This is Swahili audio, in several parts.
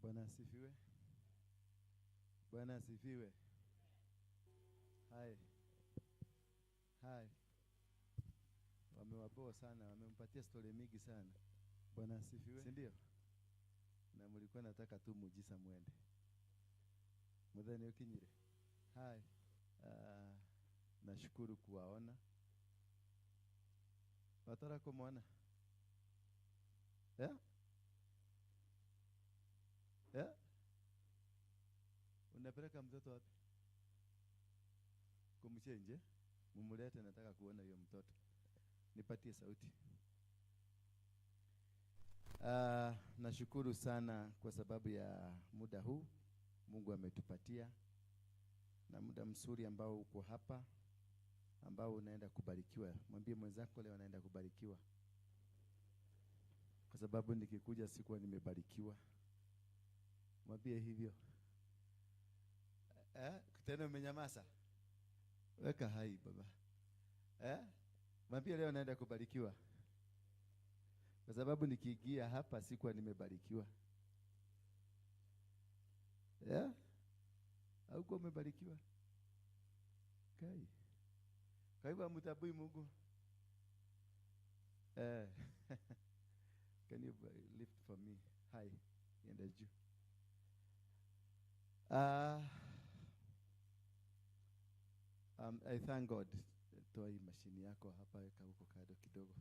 Bwana asifiwe. Bwana asifiwe. Hai. Hai. Wamewaboa sana, wamempatia stori mingi sana. Bwana asifiwe. Si ndio? Na mlikuwa nataka tu muujiza muende. Mutheni ukinyire. Hai. Nashukuru kuwaona. Watara kumwona? Yeah? Yeah? Unapeleka mtoto wapi? Kumchenje? Mumulete, nataka kuona hiyo mtoto. Nipatie sauti. Nashukuru sana kwa sababu ya muda huu Mungu ametupatia, na muda mzuri ambao uko hapa, ambao unaenda kubarikiwa. Mwambie mwenzako leo naenda kubarikiwa. Kwa sababu nikikuja sikuwa nimebarikiwa. Mwambie hivyo. Tena umenyamaza. Weka hai baba. Mwambie leo naenda kubarikiwa. Kwa sababu nikiingia hapa sikuwa nimebarikiwa. Yeah? Haukuwa umebarikiwa? Kai. Kwa hivyo hamtabui Mungu. Can you lift for me? Hi. Iende juu. I thank God. Toa hii mashini yako hapa, weka huko kando kidogo.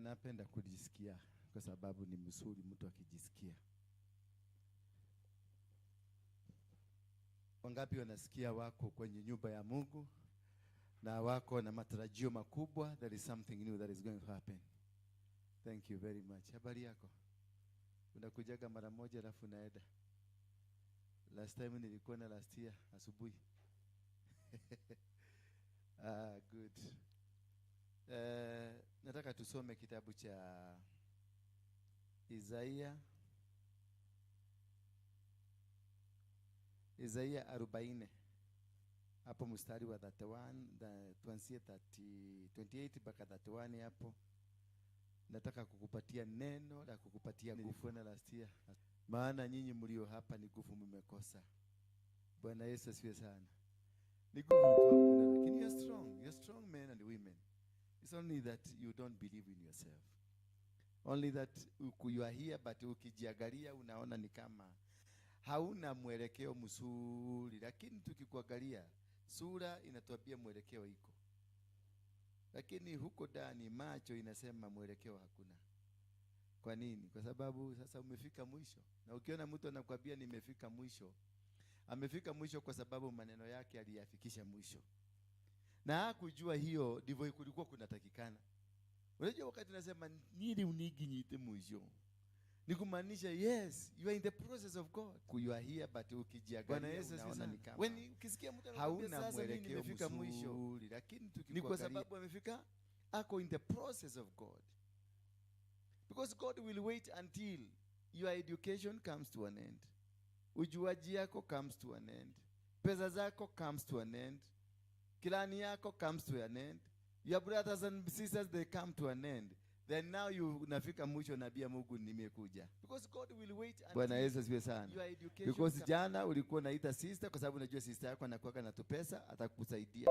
Napenda kujisikia kwa sababu ni mzuri mtu akijisikia. Wangapi wanasikia wako kwenye nyumba ya Mungu na wako na matarajio makubwa? There is something new that is going to happen. Thank you very much. Habari yako? Unakujaga mara moja alafu unaenda. Last time nilikuwa na last year asubuhi. Good. Nataka tusome kitabu cha Isaia. Isaia 40. Hapo mstari wa 31, tuanzie 28 mpaka 31 hapo. Nataka kukupatia neno la kukupatia nguvu na last year. Maana nyinyi mlio hapa ni nguvu mmekosa. Bwana Yesu asifiwe sana. Ni nguvu tu hamna, lakini you are strong. You are strong men and women. It's only that you don't believe in yourself. Only that you are here, but ukijiangalia unaona ni kama hauna mwelekeo mzuri, lakini tukikuangalia sura inatuambia mwelekeo iko. Lakini huko ndani macho inasema mwelekeo hakuna. Kwa nini? Kwa sababu sasa umefika mwisho. Na ukiona mtu anakuambia nimefika mwisho, amefika mwisho kwa sababu maneno yake aliyafikisha mwisho. Na hakujua hiyo ndivyo kulikuwa kunatakikana. Unajua wakati nasema nili unigi nyite mwisho, ni kumaanisha yes, you are in the process of God. You are here, but ukijiangalia unaona ni kama when ukisikia mtu anakuambia sasa mimi nimefika mwisho, lakini ni kwa sababu amefika, ako in the process of God. Because God will wait until your education comes to an end. Ujuaji yako comes to an end. Pesa zako comes to an end. Kilani yako comes to an end. Your brothers and sisters, they come to an end. Then now you unafika mwisho naambia Mungu nimekuja. Because God will wait until Bwana Yesu asifiwe sana. Because jana ulikuwa unaita sister kwa sababu unajua sister yako anakuwa na pesa atakusaidia.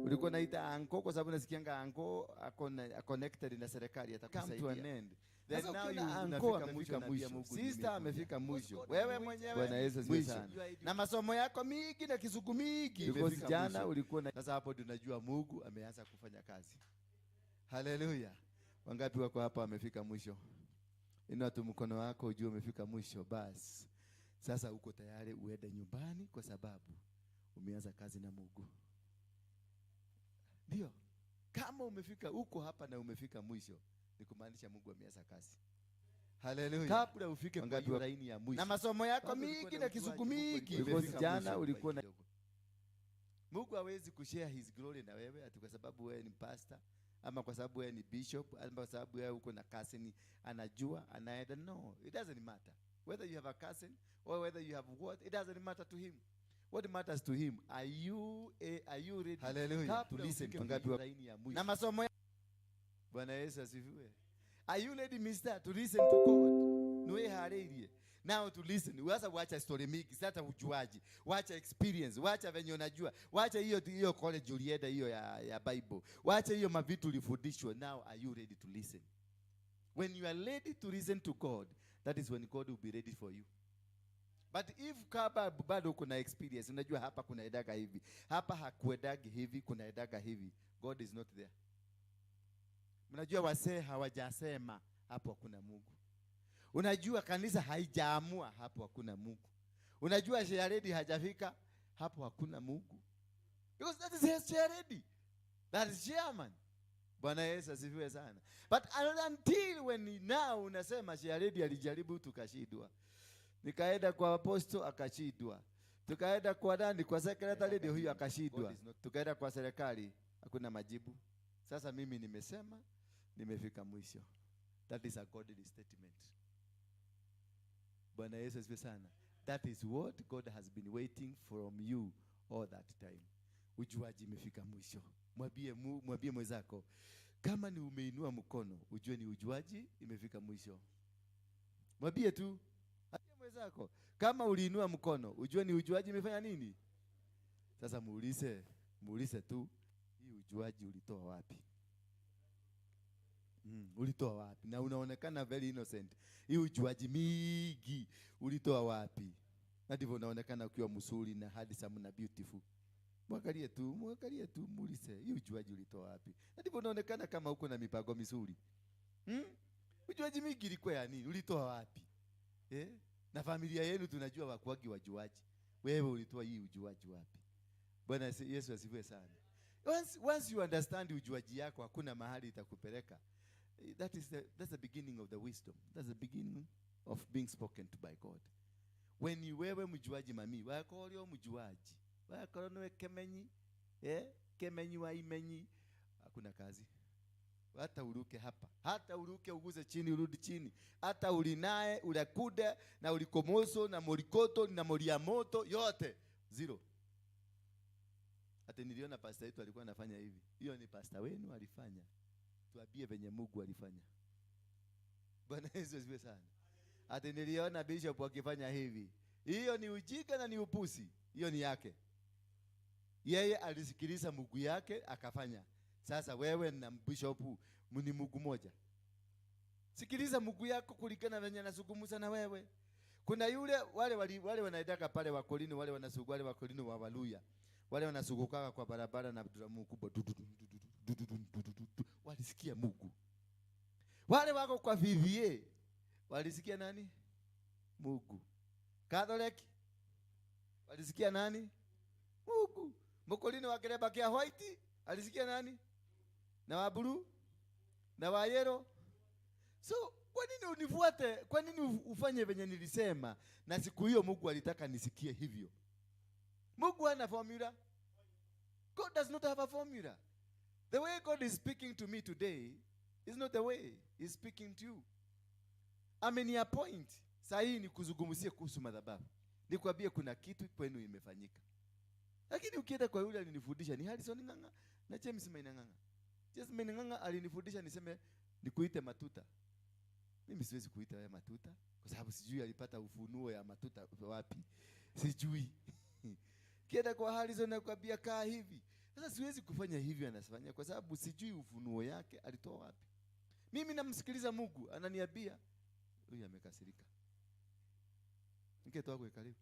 Ulikuwa unaita uncle kwa sababu unasikianga uncle ako connected na serikali atakusaidia. Come to an end. Then now you unafika mwisho naambia Mungu. Sister amefika mwisho. Wewe mwenyewe Bwana Yesu asifiwe sana. Na masomo yako mingi na kisugu mingi. Because jana ulikuwa na sasa hapo tunajua Mungu ameanza kufanya kazi. Hallelujah. Wangapi wako hapa wamefika mwisho? Inua tu mkono wako ujue umefika mwisho. Basi sasa uko tayari uende nyumbani kwa sababu umeanza kazi na Mungu. Ndio. Kama umefika huko hapa na umefika mwisho, ni kumaanisha Mungu ameanza kazi. Hallelujah. Kabla ufike kwa hiyo laini ya mwisho. Na masomo yako mingi na kisugu mingi. Because jana ulikuwa na Mungu hawezi kushare his glory na wewe ati kwa sababu wewe ni pastor, ama kwa sababu wewe ni bishop, ama kwa sababu wewe uko na cousin anajua anaenda. No, it doesn't matter whether you have a cousin or whether you have what, it doesn't matter to him. What matters to him, are you ready? Hallelujah. To listen. Na masomo. Bwana Yesu asifiwe. Are you ready, mister, to listen to God? Niwĩharĩirie now to listen? Sasa wacha story mingi, sasa ujuaji, wacha experience, wacha venye unajua, wacha hiyo hiyo college ulienda hiyo ya Bible, wacha hiyo mavitu ulifundishwa. Now are you ready to listen? When you are ready to listen to God, that is when God will be ready for you. But if kama bado kuna experience, unajua hapa kunaendaga hivi, hapa hakuendagi hivi, kunaendaga hivi, God is not there. Mnajua wasee hawajasema, hapo hakuna Mungu. Unajua kanisa haijaamua, hapo hakuna Mungu. Unajua chairlady hajafika, hapo hakuna Mungu. Because that is his chairlady. That is chairman. Bwana Yesu asifiwe sana. But until when now unasema chairlady alijaribu tukashindwa. Nikaenda kwa apostle akashindwa. Tukaenda kwa nani? Kwa secretary huyu akashindwa. Tukaenda kwa serikali hakuna majibu. Sasa mimi nimesema nimefika mwisho. That is a godly statement. Bwana Yesu asifiwe sana. That is what God has been waiting from you all that time. Ujuaji imefika mwisho. Mwambie mwenzako kama ni umeinua mkono, ujue ni ujuaji imefika mwisho. Mwambie tu, mwambie mwenzako kama uliinua mkono, ujue ni ujuaji imefanya nini? Sasa muulize tu, hii ujuaji ulitoa wapi? Ulitoa wapi? Na unaonekana very innocent. Hii ujuaji mingi ulitoa wapi? Na ndivyo unaonekana ukiwa mzuri na handsome na beautiful. Mwangalie tu, muulize, hii ujuaji ulitoa wapi? Na ndivyo unaonekana kama uko na mipango mizuri. Ujuaji mingi ilikuwa ya nini? Ulitoa wapi? Eh? Na familia yenu tunajua wakuagi wajuaji. Wewe ulitoa hii ujuaji wapi? Bwana Yesu asifiwe sana. Once you understand ujuaji yako hakuna mahali itakupeleka. That's the beginning of the wisdom. That's the beginning of being spoken to by God. When you wewe mjuaji mami, wako ulio mjuaji. Wako niwe kemenyi, kemenyi wa imenyi, hakuna kazi. Hata uruke hapa, hata uruke uguze chini urudi chini. Hata ulinae, ulakude na ulikomoso na morikoto na moriamoto yote zero. Hata niliona pastor yetu alikuwa anafanya hivi. Hiyo ni pastor wenu alifanya. Tuambie venye Mungu alifanya. Bwana Yesu asifiwe sana. Hata niliona bishop akifanya hivi. Hiyo ni ujinga na ni upusi. Hiyo ni yake. Yeye alisikiliza Mungu yake akafanya. Sasa wewe na bishop ni Mungu moja. Sikiliza Mungu yako kulingana venye anazungumza na wewe. Kuna yule wale wanaendaka pale Wakolino, wale wanasugu, wale Wakolino wa Waluya. Wale wanasugukaga kwa barabara na dramu kubwa, du, du, du, du, du, du, du, du, du, du, du. Walisikia Mungu. Wale wako kwa VVA walisikia nani? Mungu. Catholic walisikia nani? Mungu. Mkolino wa kiremba kia white alisikia nani? Na wa blue na wa yellow. So kwa nini unifuate? Kwa nini ufanye venye nilisema? Na siku hiyo Mungu alitaka nisikie hivyo. Mungu hana formula. God does not have a formula. The way God is speaking to me today is not the way he's speaking to you. Ameniappoint. Saa hii nikuzungumzie kuhusu madhabahu. Nikwambie kuna kitu kwenu imefanyika. Lakini ukienda kwa yule alinifundisha ni Harrison Ng'ang'a na James Maina Ng'ang'a. James Maina Ng'ang'a alinifundisha niseme nikuite matuta. Mimi siwezi kuita wewe matuta kwa sababu sijui alipata ufunuo ya matuta wapi. Sijui. Kienda kwa Harrison nakwambia kaa hivi. Sasa siwezi kufanya hivyo anafanya kwa sababu sijui ufunuo yake alitoa wapi. Mimi namsikiliza Mungu ananiambia huyu amekasirika. Niketoa kwa karibu.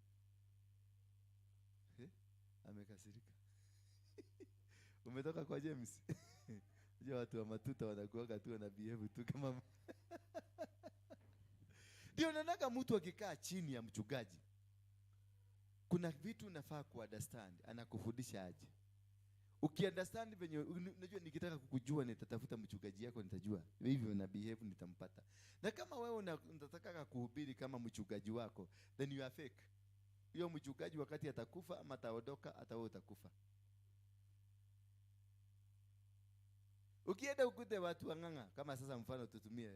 Amekasirika. Umetoka kwa James. Unajua watu wa matuta wanakuaga tu na behave tu kama Ndio naonaga mtu akikaa chini ya mchungaji. Kuna vitu unafaa ku-understand, anakufundisha aje. Ukiunderstand venye unajua nikitaka kukujua nitatafuta mchungaji yako nitajua hivyo na behave nitampata. Na kama wewe unataka kuhubiri kama mchungaji wako, then you are fake. Hiyo mchungaji wakati atakufa ama ataondoka, hata wewe utakufa. Ukienda ukute watu wang'ang'a kama sasa mfano tutumie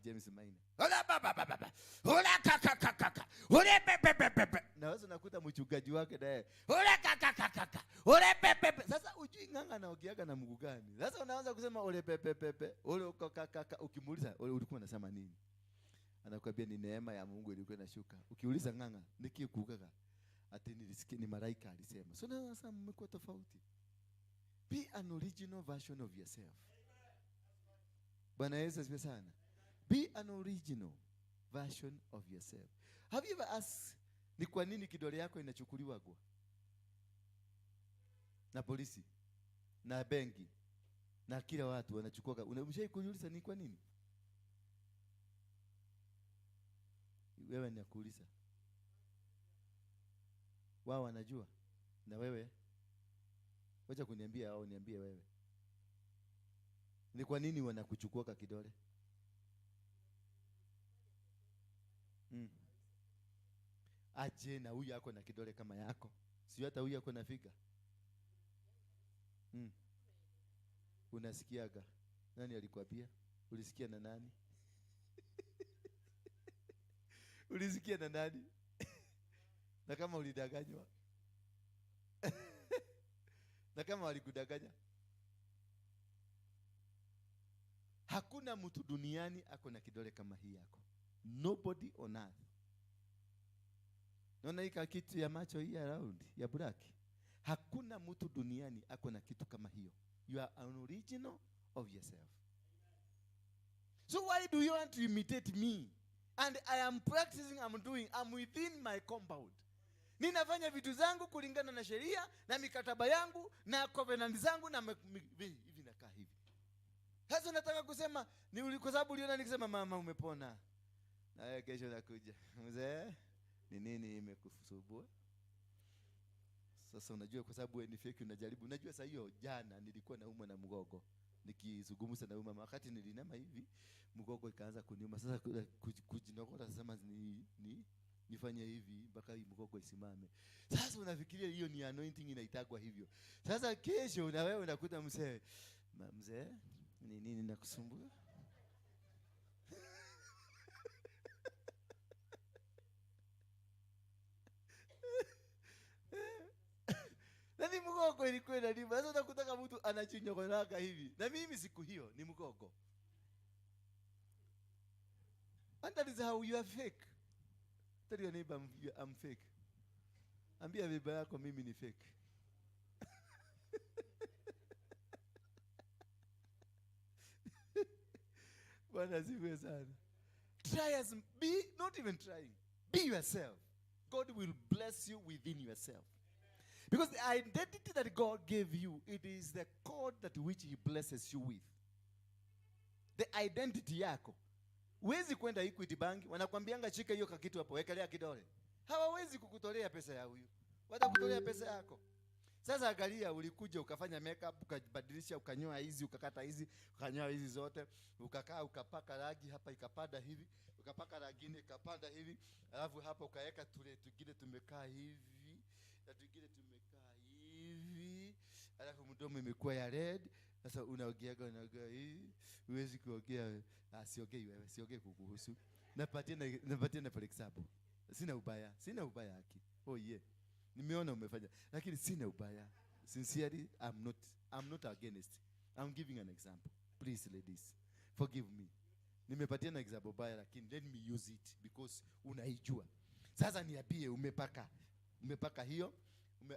James Maina. Ola ba ba ba ba ba. Ola ka ka ka ka ka. Ole be be be be be. Na Na wewe unakuta mchungaji wake naye, ole kaka kaka, ole pepe. Sasa ujui Ng'ang'a anaongeaga na mguu gani. Sasa unaanza kusema ole pepe pepe, ole uko kaka. Ukimuuliza ole ulikuwa unasema nini? Anakuambia ni neema ya Mungu ilikuwa inashuka. Ukiuliza Ng'ang'a nikikugaga ati nilisikia ni malaika alisema. So na sasa mmekuwa tofauti. Be an original version of yourself. Bwana Yesu asifiwe sana. Be an original version of yourself. Have you ever asked ni kwa nini kidole yako inachukuliwa kwa na polisi na benki na kila watu wanachukua? Unamshai kujiuliza ni kwa nini? Wewe nakuuliza. Wao wanajua na wewe wacha kuniambia au niambie wewe. Ni kwa nini wanakuchukua kwa kidole? Aje na huyu ako na kidole kama yako. Sio hata huyu ako na figa. Unasikiaga. Nani alikwambia? Ulisikia na nani? Ulisikia na nani? Na kama ulidanganywa? Na kama walikudanganya? Hakuna mtu duniani ako na kidole kama hii yako. Nobody on earth. Naona hii kitu ya macho hii ya round ya black. Hakuna mtu duniani ako na kitu kama hiyo. You are an original of yourself. So why do you want to imitate me? And I am practicing, I'm doing, I'm within my compound. Ninafanya vitu zangu kulingana na sheria na mikataba yangu na covenant zangu na hivi nakaa hivi. Sasa nataka kusema ni kwa sababu uliona nikisema mama umepona. Na wewe kesho nakuja. Mzee, ni nini imekusumbua? Sasa unajua kwa sababu wewe ni fake unajaribu. Unajua sasa hiyo jana nilikuwa naumwa na mgongo. Nikizungumza na mama wakati nilinama hivi mgongo ikaanza kuniuma. Sasa kujinokota sasa ni nifanye hivi mpaka hii mgongo isimame. Sasa unafikiria hiyo ni anointing inaitagwa hivyo. Sasa kesho na wewe unakuta mzee, mzee ni nini nakusumbua? Na ni mgongo ilikuwa inaniuma. Sasa unakuta mtu anachinyokoraka hivi. Na mimi siku hiyo ni mgongo. And that is how you are fake. Tell your neighbor I'm fake. Ambia baba yako mimi ni fake. Bwana asifiwe sana. Try as be not even trying. Be yourself. God will bless you within yourself. Because the identity that God gave you, it is the code that which he blesses you with. The identity yako. Huwezi kwenda Equity Bank, wanakuambianga shika hiyo kakitu hapo, wekelea kidole. Hawawezi kukutolea pesa ya huyu. Watakutolea pesa yako. Sasa angalia, ulikuja ukafanya makeup, ukabadilisha, ukanyoa hizi, ukakata hizi, ukanyoa hizi zote, ukakaa ukapaka rangi hapa ikapanda hivi, ukapaka rangi nyingine ikapanda hivi, alafu hapa ukaweka tule tugine tumekaa hivi, na tugine tumekaa hivi, alafu mdomo imekuwa ya red. Sasa unaongea hivi, huwezi kuongea. Siongei wewe, siongei kukuhusu. Napatia na for example. Sina ubaya haki. Oh yeah. Nimeona umefanya, lakini sina ubaya. Sincerely, I'm not against. I'm giving an example. Please ladies, forgive me. Nimepatia na example baya, lakini let me use it because unaijua. Sasa niambie, umepaka hiyo,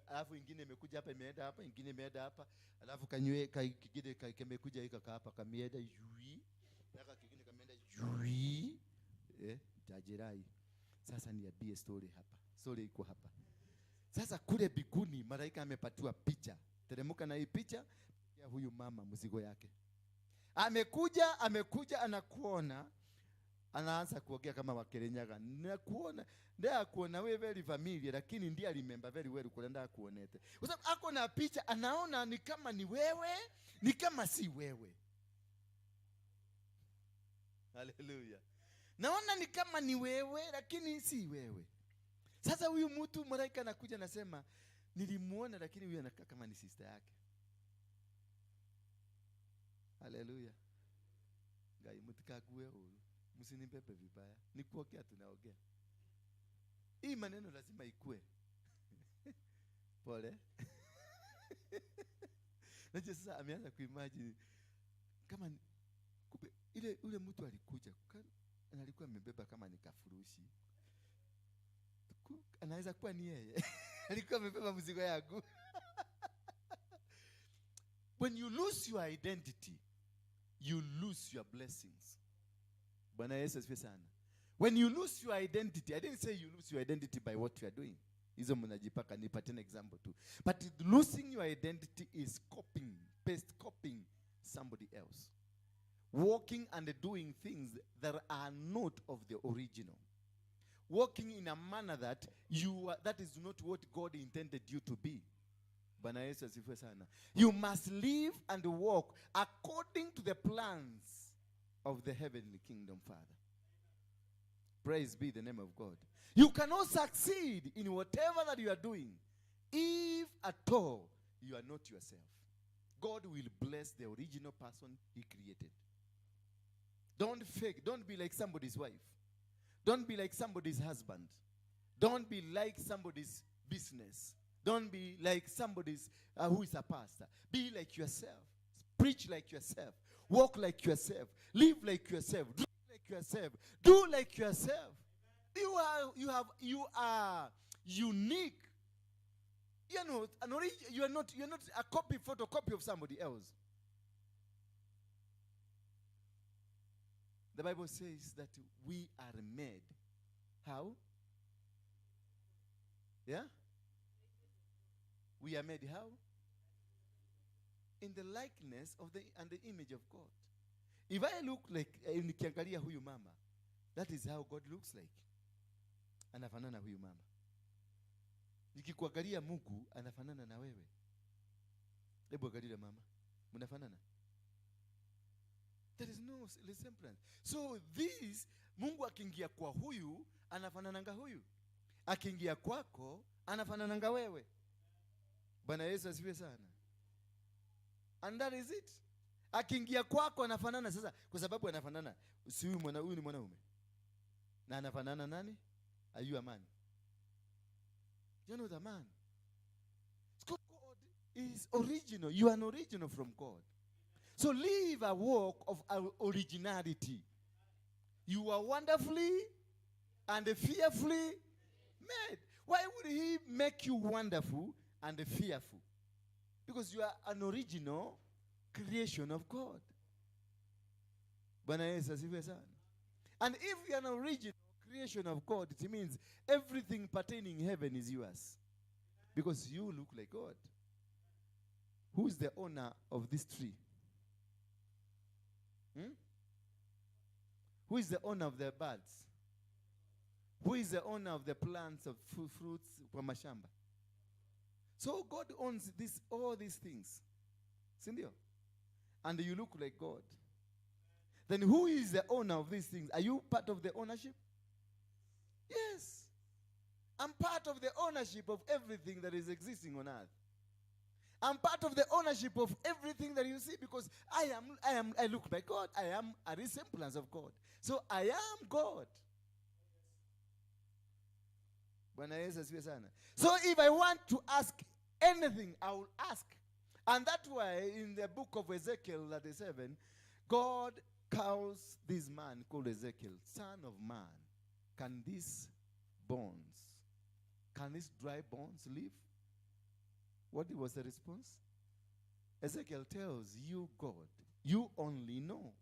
alafu ingine imekuja hapa imeenda hapa, ingine imeenda hapa, alafu kanywe kingine kimekuja hika hapa kameenda yui, na kingine kameenda yui. Tajirai. Sasa niambie story hapa. Story iko hapa. Sasa kule biguni malaika amepatiwa picha. Teremuka na hii picha ya huyu mama mzigo yake. Amekuja anakuona. Anaanza kuongea kama Wakirinyaga. Nakuona, ndiye akuona wewe very familiar, lakini ndiye remember very well kulenda akuonete. Kwa sababu ako na picha, anaona ni kama ni wewe, ni kama si wewe. Hallelujah. Naona ni kama ni wewe lakini si wewe. Sasa huyu mtu malaika anakuja anasema nilimuona lakini huyu anakaa kama ni sister yake. Hallelujah. Ngai mtikague huyu. Msinipepe vibaya. Ni kuongea tunaongea. Hii maneno lazima ikue. Pole. Najua sasa ameanza kuimagine kama kumbe ile ule mtu alikuja na alikuwa amebeba kama ni kafurushi. Anaweza kuwa ni yeye. Alikuwa amebeba mzigo yangu. When you lose your identity, you lose your blessings. Bwana Yesu asifiwe sana. When you lose your identity, I didn't say you lose your identity by what you are doing. Hizo mnajipaka, nipatie an example too. But losing your identity is copying, paste copying somebody else. Walking and doing things that are not of the original. Walking in a manner that you are, that is not what God intended you to be. Bwana Yesu asifiwe sana. You must live and walk according to the plans of the heavenly kingdom, Father. Praise be the name of God. You cannot succeed in whatever that you are doing if at all you are not yourself. God will bless the original person he created. Don't fake. Don't be like somebody's wife. Don't be like somebody's husband. Don't be like somebody's business. Don't be like somebody's who is a pastor. Be like yourself. Preach like yourself. Walk like yourself. Live like yourself. Drink like yourself. Do like yourself. You are unique. You are not an you are not a copy, photocopy of somebody else. The Bible says that we are made. How? Yeah? We are made how? In the likeness of the and the image of God. If I look like nikiangalia huyu mama, that is how God looks like. Anafanana huyu mama. Nikikuangalia Mungu anafanana na wewe. Hebu angalia mama. Mnafanana? There is no resemblance. So this, Mungu akiingia kwa huyu, anafanananga huyu. Akiingia kwako, anafanananga wewe. Bwana Yesu asifiwe sana. And that is it. Akiingia kwako anafanana sasa, kwa sababu anafanana. Si huyu mwana, huyu ni mwanaume. Na anafanana nani? Are you a man? You're not a man. God is original. You are an original from God. So live a walk of originality. You are wonderfully and fearfully made. Why would he make you wonderful and fearful? Because you are an original creation of God. Bwana Yesu asifiwe sana. And if you are an original creation of God, it means everything pertaining heaven is yours. Because you look like God. Who is the owner of this tree? Hmm? Who is the owner of the birds? Who is the owner of the plants of fruits kwa mashamba? So God owns all these things. Sindio? And you look like God. Then who is the owner of these things? Are you part of the ownership? Yes. I'm part of the ownership of everything that is existing on earth. I'm part of the ownership of everything that you see because I look like God. I am a resemblance of God. So I am God. Bwana Yesu asifiwe sana. So if I want to ask anything, I will ask. And that's why in the book of Ezekiel 37, God calls this man called Ezekiel, son of man, can these bones, can these dry bones live? What was the response? Ezekiel tells you, God, you only know.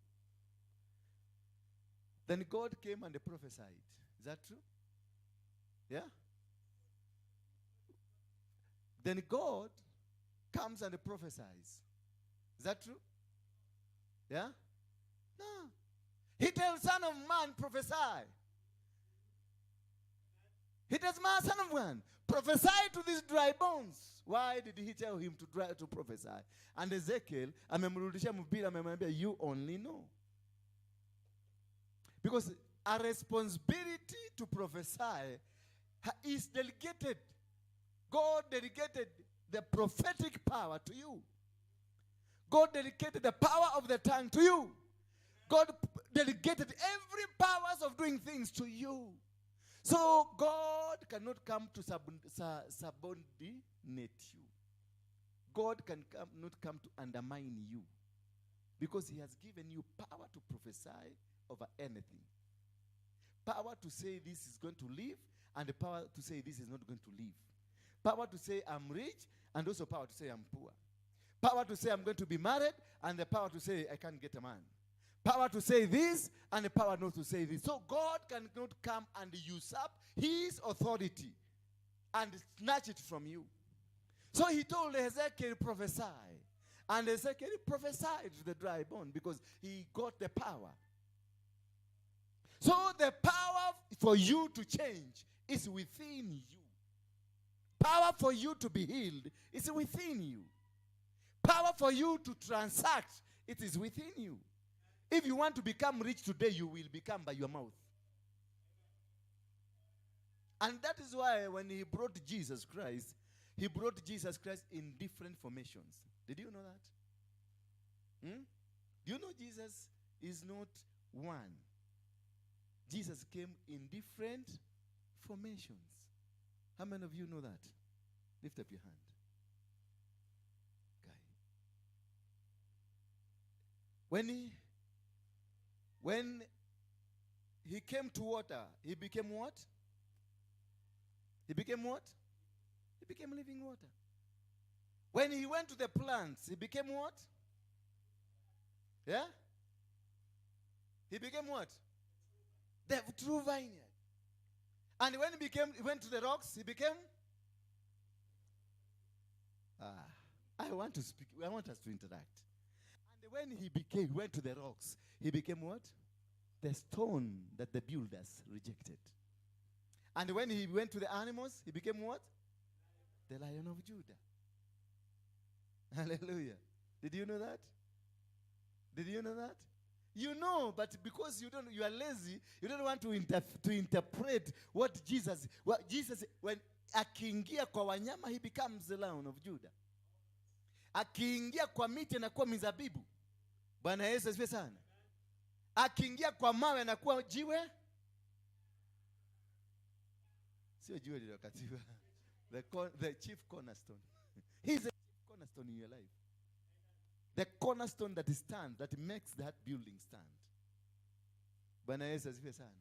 Then God came and prophesied. Is that true? Yeah? Then God comes and prophesies. Is that true? Yeah? No. He tells son of man, prophesy. He tells man, son of man, prophesy to these dry bones. Why did he tell him to prophesy? And Ezekiel, amemrudisha mpira, amemwambia, you only know. Because a responsibility to prophesy is delegated. God delegated the prophetic power to you. God delegated the power of the tongue to you. God delegated every powers of doing things to you. So God cannot come to subordinate you. God can not come to undermine you, because he has given you power to prophesy over anything. Power to say this is going to live, and the power to say this is not going to live. Power to say I'm rich, and also power to say I'm poor. Power to say I'm going to be married, and the power to say I can't get a man. Power to say this, and the power not to say this. So God cannot come and usurp his authority and snatch it from you. So he told Ezekiel, prophesy. And Ezekiel prophesied to the dry bone because he got the power. So the power for you to change is within you. Power for you to be healed is within you. Power for you to transact, it is within you. If you want to become rich today, you will become by your mouth. And that is why when he brought Jesus Christ, he brought Jesus Christ in different formations. Did you know that? Do you know Jesus is not one? Jesus came in different formations. How many of you know that? Lift up your hand. Guy. When he came to water, he became what? He became what? He became living water. When he went to the plants, he became what? Yeah? He became what? The true vineyard. And when he went to the rocks, he became? I want to speak. I want us to interact. And when he went to the rocks, he became what? The stone that the builders rejected. And when he went to the animals, he became what? The Lion of Judah. Hallelujah. Did you know that? Did you know that? You know, but because you don't, you are lazy, you don't want to interpret what Jesus, when akiingia kwa wanyama, he becomes the Lion of Judah. Akiingia kwa miti anakuwa mizabibu. Bwana Yesu asifiwe sana. Akiingia kwa mawe anakuwa jiwe. Sio jiwe lililokatiwa. The chief cornerstone. He's the chief cornerstone in your life. The cornerstone that stands, that makes that building stand. Bwana Yesu asifiwe sana.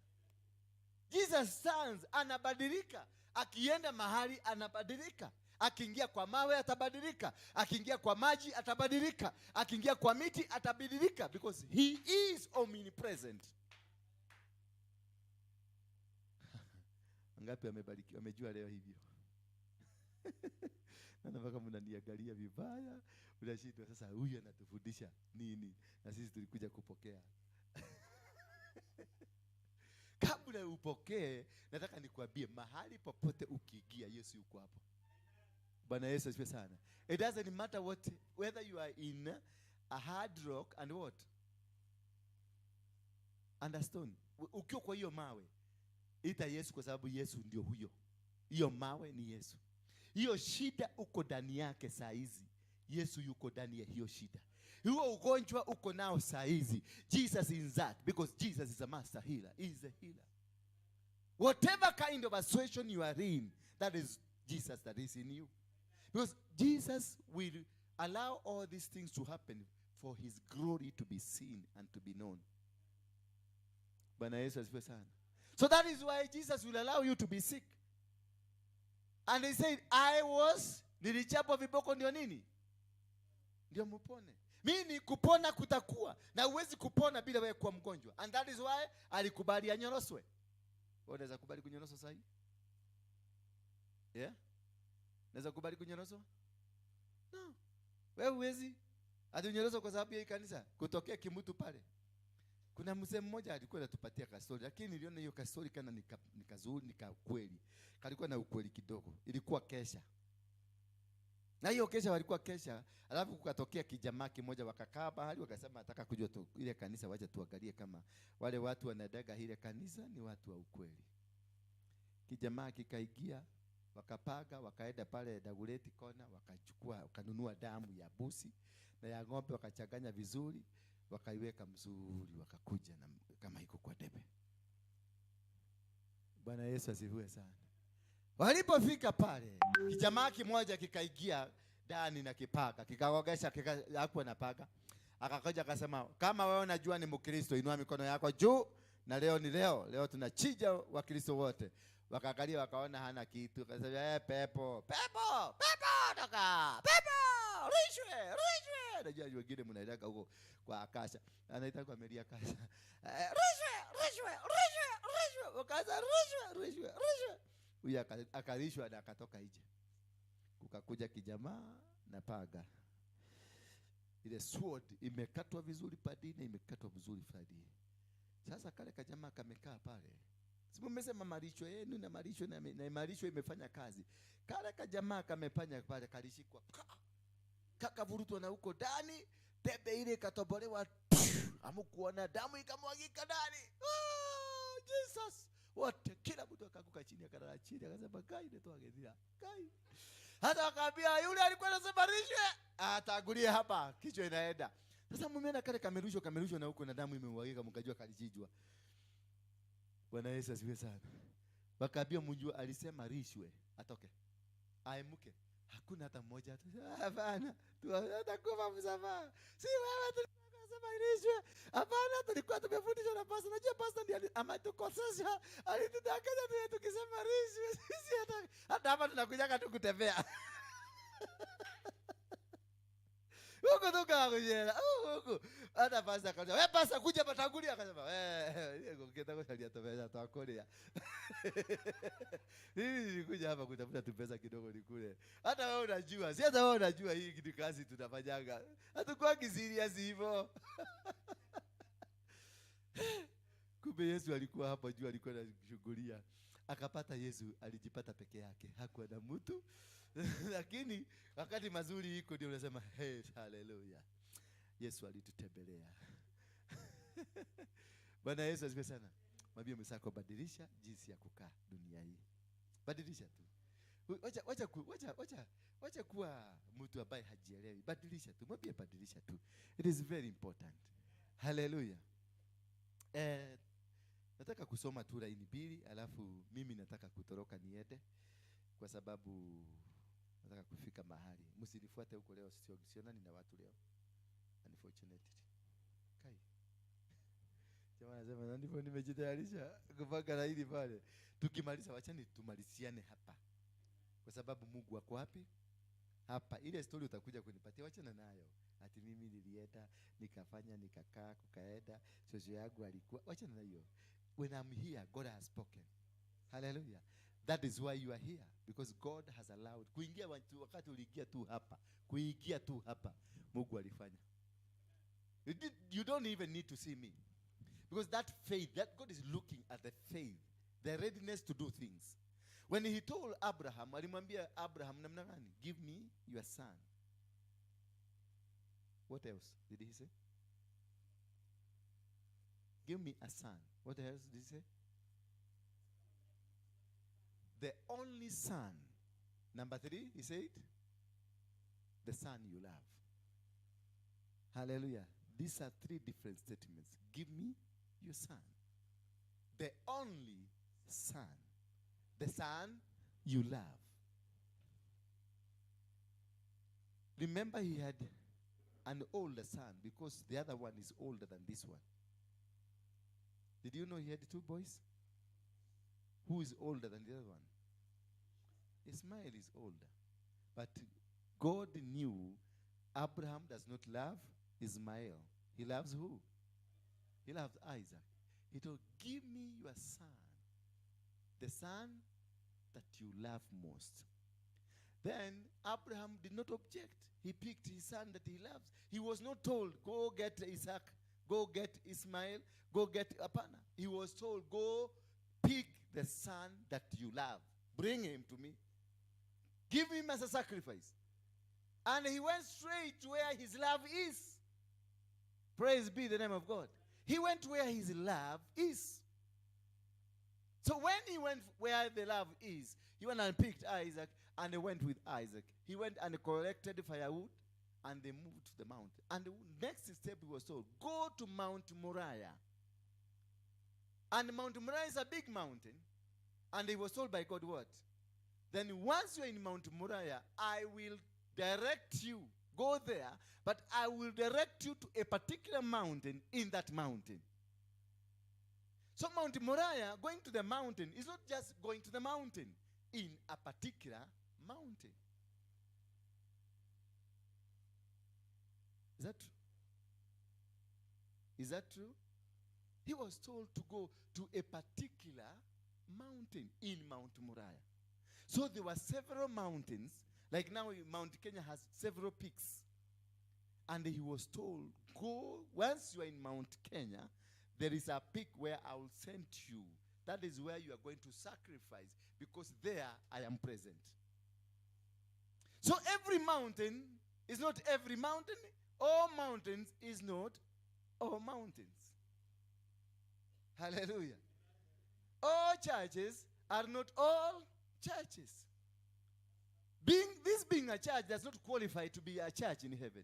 Jesus stands, anabadilika. Akienda mahali anabadilika. Akiingia kwa mawe atabadilika. Akiingia kwa maji atabadilika. Akiingia kwa miti atabadilika. Because he is omnipresent. Ngapi amebarikiwa, amejua leo hivyo? Na mpaka mnaniangalia vibaya, unashindwa sasa huyu anatufundisha nini? Na sisi tulikuja kupokea. Kabla upokee, nataka nikuambie mahali popote ukiingia Yesu yuko hapo. Bwana Yesu asifiwe sana. It doesn't matter what, whether you are in a hard rock and what? And a stone. Ukiwa kwa hiyo mawe, ita Yesu kwa sababu Yesu ndio huyo. Hiyo mawe ni Yesu. Hiyo shida uko ndani yake saa hizi, Yesu yuko ndani ya hiyo shida. Huo ugonjwa uko nao saa hizi, Jesus is that, because Jesus is a master healer. He is a healer. Whatever kind of situation you are in, that is Jesus that is in you. Because Jesus will allow all these things to happen for his glory to be seen and to be known. Bwana Yesu asifiwe sana. So that is why Jesus will allow you to be sick. And he said, I was, nilichapwa viboko ndio nini? Ndio mupone. Mimi kupona kutakuwa. Na huwezi kupona bila wewe kuwa mgonjwa. And that is why alikubali anyoroswe. Wewe unaweza kubali kunyoroswa sasa hivi? Yeah? Unaweza kubali kunyoroswa? No. Wewe huwezi. Hadi unyoroswa kwa sababu ya kanisa. Kutokea kimutu pale. Kuna mzee mmoja alikuwa anatupatia kastori, lakini niliona hiyo kastori kana nikazuri, nika kweli. Kalikuwa na ukweli kidogo. Ilikuwa kesha. Na hiyo kesha walikuwa kesha, alafu kukatokea kijamaa kimoja wakakaa mahali wakasema nataka kujua tu ile kanisa, wacha tuangalie kama wale watu wanadaga ile kanisa ni watu wa ukweli. Kijamaa kikaingia, wakapaga, wakaenda pale Dagoretti Corner, wakachukua, wakanunua damu ya busi na ya ng'ombe wakachanganya vizuri, wakaiweka mzuri, wakakuja na kama iko kwa debe. Bwana Yesu asifiwe sana. Walipofika pale, kijamaa kimoja kikaingia ndani na kipaka, kikaogesha, hakuwa na paka. Akakoja akasema, kama wewe unajua ni Mkristo, inua mikono yako juu, na leo ni leo. Leo tunachinja Wakristo wote. Wakaangalia wakaona hana kitu. Akasema, pepo, pepo, pepo toka. Pepo, rishwe, rishwe. Najua wengine mnaeleka huko kwa Akasha. Anaita kwa Meli Akasha. Rishwe, rishwe, rishwe, rishwe. Wakaanza rishwe, rishwe, rishwe. Huyu akalishwa na akatoka nje. Kukakuja kijamaa na paga. Ile sword imekatwa vizuri padine, imekatwa vizuri padine. Sasa kale kajamaa kamekaa pale. Si mmesema malisho yenu na malisho na malisho imefanya kazi. Kale kajamaa kamefanya pale, kalishikwa. Kakavurutwa na huko ndani, tebe ile ikatobolewa. Hamukuona damu ikamwagika ndani. Oh, Jesus. Wote kila mtu akaanguka chini, akalala chini, akasema kai ndio agethira. Kai. Hata wakaambia yule alikuwa anasema rishwe, atangulie hapa, kichwa inaenda. Sasa mumeona kale kamerushwa, kamerushwa na huko na damu imemwagika, mkajua kalichinjwa. Bwana Yesu asifiwe sana. Wakaambia mjua alisema rishwe, atoke. Aimuke. Hakuna hata mmoja hata. Hapana, tutakufa msamaha. Si wewe tulikuwa rishwe. Hapana, tulikuwa tumefundishwa na pastor. Unajua pastor ndiye ametukosesha, alitudanganya tu tukisema rishwe. Sisi hata hapa tunakujaga tu kutembea. Huko tukakuja. Huko. Hata pastor akasema, wewe pastor kuja hapa tangulia. Akasema, wewe ukienda kusalia tupesa twakulia. Mimi nilikuja hapa kutafuta tu pesa kidogo nikule. Hata wewe unajua, si hata wewe unajua hii kitu kazi tunafanyaga. Hatukuwa serious hivyo. Kumbe Yesu alikuwa hapo juu, alikuwa anashughulia. Akapata Yesu, alijipata peke yake, hakuwa na mtu. Lakini wakati mazuri iko ndio unasema hey, haleluya. Yesu alitutembelea. Bwana Yesu asifiwe sana. Mwambie mwenzako, badilisha jinsi ya kukaa dunia hii. Badilisha tu. Wacha kuwa mtu ambaye hajielewi. Badilisha tu. Mwambie badilisha tu. It is very important. Haleluya. Nataka kusoma tu laini mbili, alafu mimi nataka kutoroka niende kwa sababu nataka kufika mahali. Msinifuate huko leo, sionani na watu leo. Unfortunately. Kai. Jamaa anasema ndipo nimejitayarisha kupanga laini pale. Tukimaliza wachani tumaliziane hapa. Kwa sababu Mungu ako wapi? Hapa. Ile story utakuja kunipatia, wachana nayo. Ati mimi nilienda, nikafanya, nikakaa, kukaenda, shosho yangu alikuwa, wachana na hiyo. When I'm here, God has spoken. Hallelujah. That is why you are here, because God has allowed. Kuingia wakati uliingia tu hapa, kuingia tu hapa, Mungu alifanya. You don't even need to see me. Because that faith, that God is looking at the faith, the readiness to do things. When he told Abraham, alimwambia Abraham namna gani? Give me your son. What else did he say? Give me a son. What else did he say? The only son. Number 3, he said, the son you love. Hallelujah. These are 3 different statements. Give me your son. The only son. The son you love. Remember, he had an older son because the other one is older than this one. Did you know he had 2 boys? Who is older than the other one? Ismael is older. But God knew Abraham does not love Ismael. He loves who? He loves Isaac. He told, give me your son, the son that you love most. Then Abraham did not object. He picked his son that he loves. He was not told, go get Isaac, go get Ismael, go get Apana. He was told, go pick the son that you love. Bring him to me. Give him as a sacrifice. And he went straight to where his love is. Praise be the name of God. He went where his love is. So when he went where the love is, he went and picked Isaac, and he went with Isaac. He went and collected firewood, and they moved to the mountain. And the next step he was told, go to Mount Moriah. And Mount Moriah is a big mountain. And he was told by God what? Then once you're in Mount Moriah, I will direct you. Go there, but I will direct you to a particular mountain in that mountain. So Mount Moriah, going to the mountain, is not just going to the mountain, in a particular mountain. Is that true? Is that true? He was told to go to a particular mountain in Mount Moriah. So there were several mountains. Like now Mount Kenya has several peaks. And he was told, go, once you are in Mount Kenya, there is a peak where I will send you. That is where you are going to sacrifice, because there I am present. So every mountain is not every mountain. All mountains is not all mountains. Hallelujah. All churches are not all churches. Being a church does not qualify to be a church in heaven.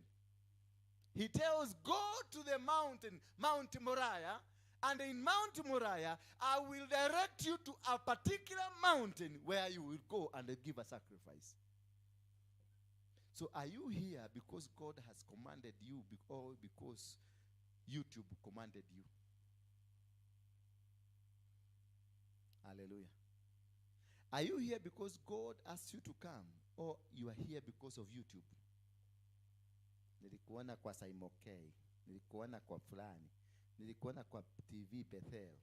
He tells, go to the mountain, Mount Moriah, and in Mount Moriah, I will direct you to a particular mountain where you will go and give a sacrifice. So are you here because God has commanded you, or because YouTube commanded you? Hallelujah. Are you here because God asked you to come, or you are here because of YouTube? Nilikuona kwa Saimokei, nilikuona kwa fulani, nilikuona kwa TV Bethel,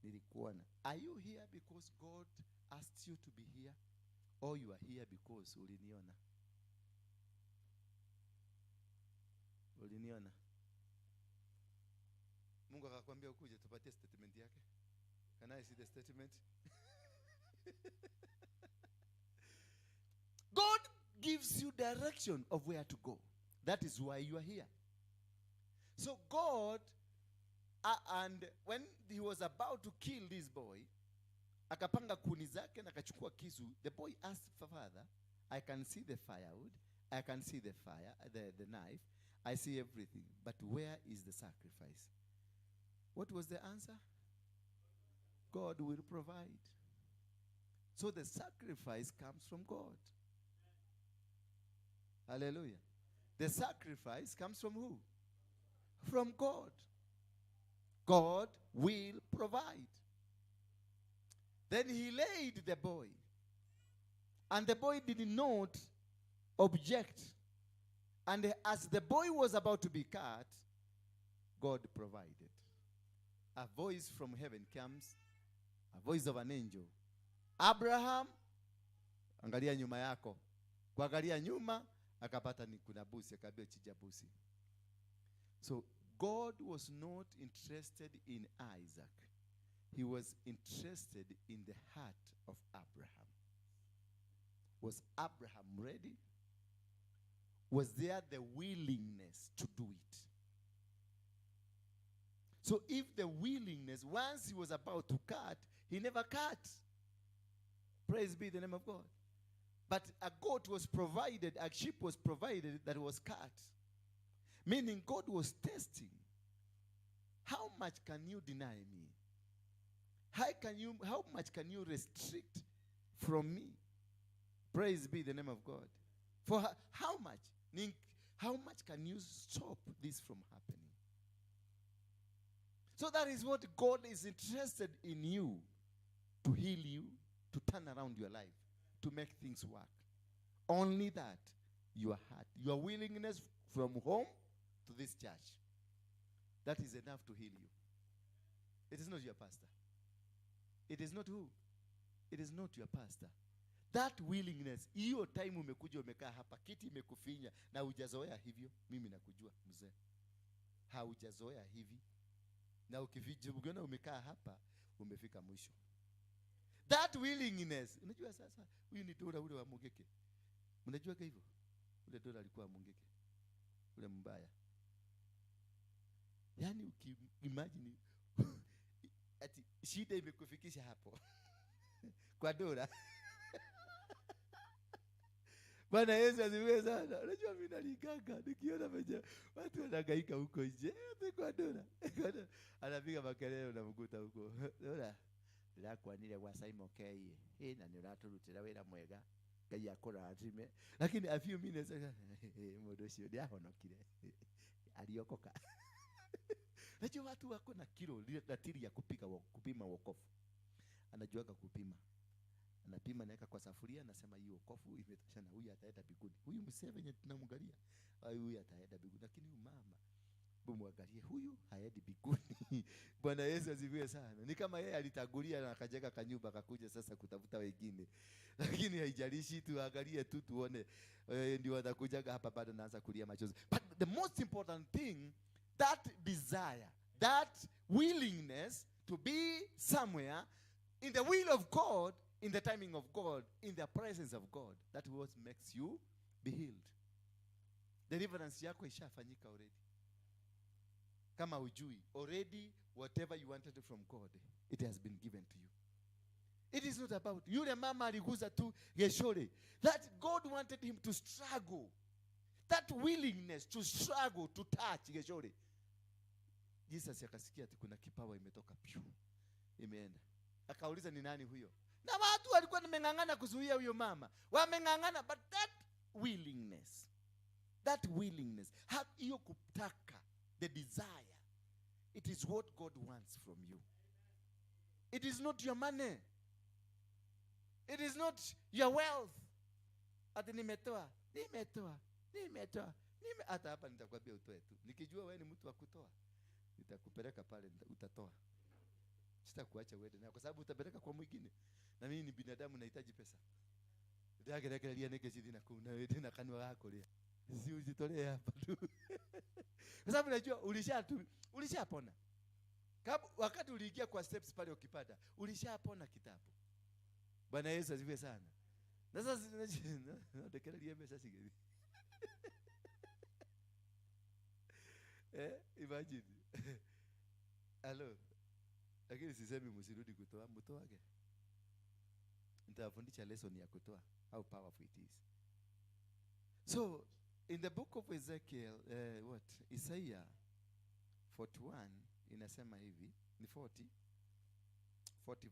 nilikuona. Are you here because God asked you to be here, or you are here because uliniona? Uliniona. Mungu akakwambia ukuje tupatie statement yake. Can I see the statement? God gives you direction of where to go. That is why you are here. So God, and when he was about to kill this boy, akapanga kuni zake na akachukua kisu. The boy asked, Father, I can see the firewood, I can see the fire, the knife, I see everything, but where is the sacrifice? What was the answer? God will provide. So the sacrifice comes from God. Hallelujah. The sacrifice comes from who? From God. God will provide. Then he laid the boy. And the boy did not object. And as the boy was about to be cut, God provided. A voice from heaven comes, a voice of an angel. Abraham, angalia nyuma yako. Kuangalia nyuma, akapata ni kuna busi, akaambia chinja busi. So God was not interested in Isaac. He was interested in the heart of Abraham. Was Abraham ready? Was there the willingness to do it? So if the willingness, once he was about to cut, he never cut. Praise be the name of God. But a goat was provided, a sheep was provided that was cut. Meaning God was testing. How much can you deny me? How much can you restrict from me? Praise be the name of God. For how much? How much can you stop this from happening? So that is what God is interested in you. To heal you, to turn around your life, to make things work. Only that, your heart, your willingness from home to this church, that is enough to heal you. It is not your pastor. It is not who? It is not your pastor. That willingness, hiyo time umekuja umekaa hapa, kiti imekufinya na hujazoea hivyo, mimi nakujua mzee. Haujazoea hivi. Na ukiona umekaa hapa, umefika mwisho. That willingness. Unajua sasa, huyu ni Dora ule wa Mungeke. Mnajua hivyo? Ule Dora alikuwa Mungeke. Ule mbaya. Yaani ukiimagine ati shida imekufikisha hapo. Kwa Dora. Bwana Yesu asifiwe sana. Unajua mimi naligaga nikiona venye watu wanagaika huko nje. Kwa Dora. Anapiga makelele unamkuta huko. Dora. Ndirakwanire gwa Simon K na nĩ ũratũrutĩra wĩra mwega, Ngai akũrathime. Lakini a few minutes, mũndũ ũcio nĩahonokire, aliokoka. Najua watu wako na kilo ratili ya kupima wokovu. Anajuaga kupima, anapima, naweka kwa safuria, anasema hii wokovu imetosha na huyu ataenda mbinguni. Huyu mzee venye tunamwangalia, huyu ataenda mbinguni, lakini huyu mama bumwangalie, huyu haendi mbinguni. Bwana Yesu asifiwe sana. Ni kama yeye alitangulia na akajenga kanyumba akakuja sasa kutafuta wengine. Lakini haijalishi, tuangalie tu tuone, ndio watakujaga hapa bado naanza kulia machozi. But the most important thing, that desire, that willingness to be somewhere in the will of God, in the timing of God, in the presence of God, that what makes you be healed. Deliverance yako ishafanyika already. Kama ujui, already whatever you wanted from God, it has been given to you. It is not about yule mama aliguza tu geshore. That God wanted him to struggle. That willingness to struggle to touch geshore. Jesus akasikia ati kuna kipawa imetoka pyu, imeenda. Akauliza ni nani huyo? Na watu walikuwa wameng'ang'ana kuzuia huyo mama. Wameng'ang'ana, but that willingness, that willingness, hiyo kutaka, the desire, it is what God wants from you. It is not your money. It is not your wealth. Ati nimetoa, nimetoa, nimetoa, nime hata hapa nitakwambia utoe tu. Nikijua wewe ni mtu wa kutoa, nitakupeleka pale utatoa. Sitakuacha uende nayo kwa sababu utapeleka kwa mwingine. Na mimi ni binadamu, nahitaji pesa. Ndagerekereria nĩkĩ cithi na kũu na wĩndĩ na kanua gako rĩa. Si ujitolee hapa tu. Kwa sababu najua ulishapona. Wakati uliingia kwa steps pale ukipata, ulishapona kitambo. Bwana Yesu asifiwe sana. Na sasa nadekereria mbeca cigĩthiĩ. Imagine. Hello. Lakini sisemi msirudi kutoa, mtoage. Nitawafundisha lesson ya kutoa, how powerful it is. So, in the book of Ezekiel, what? Isaiah 41 inasema hivi, ni 40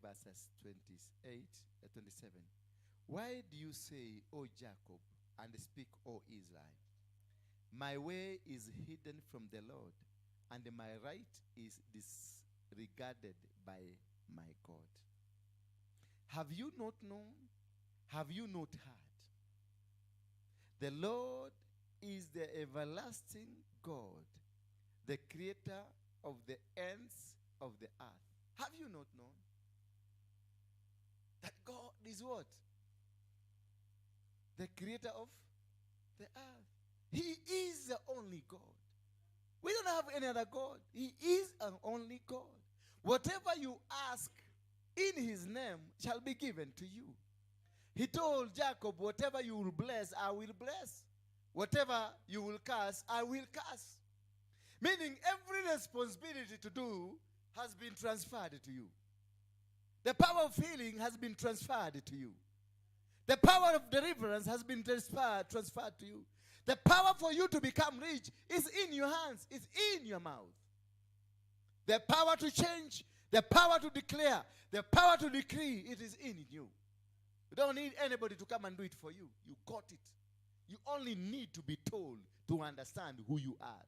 verses 27. Why do you say, O Jacob, and speak, O Israel? My way is hidden from the Lord, and my right is disregarded by my God. Have you not known? Have you not heard? The Lord is the everlasting God, the creator of the ends of the earth. Have you not known? That God is what? The creator of the earth. He is the only God. We don't have any other God. He is an only God. Whatever you ask in his name shall be given to you. He told Jacob, whatever you will bless, I will bless. Whatever you will curse, I will curse. Meaning every responsibility to do has been transferred to you. The power of healing has been transferred to you. The power of deliverance has been transferred to you. The power for you to become rich is in your hands, is in your mouth. The power to change, the power to declare, the power to decree, it is in you. You don't need anybody to come and do it for you. You got it. You only need to be told to understand who you are.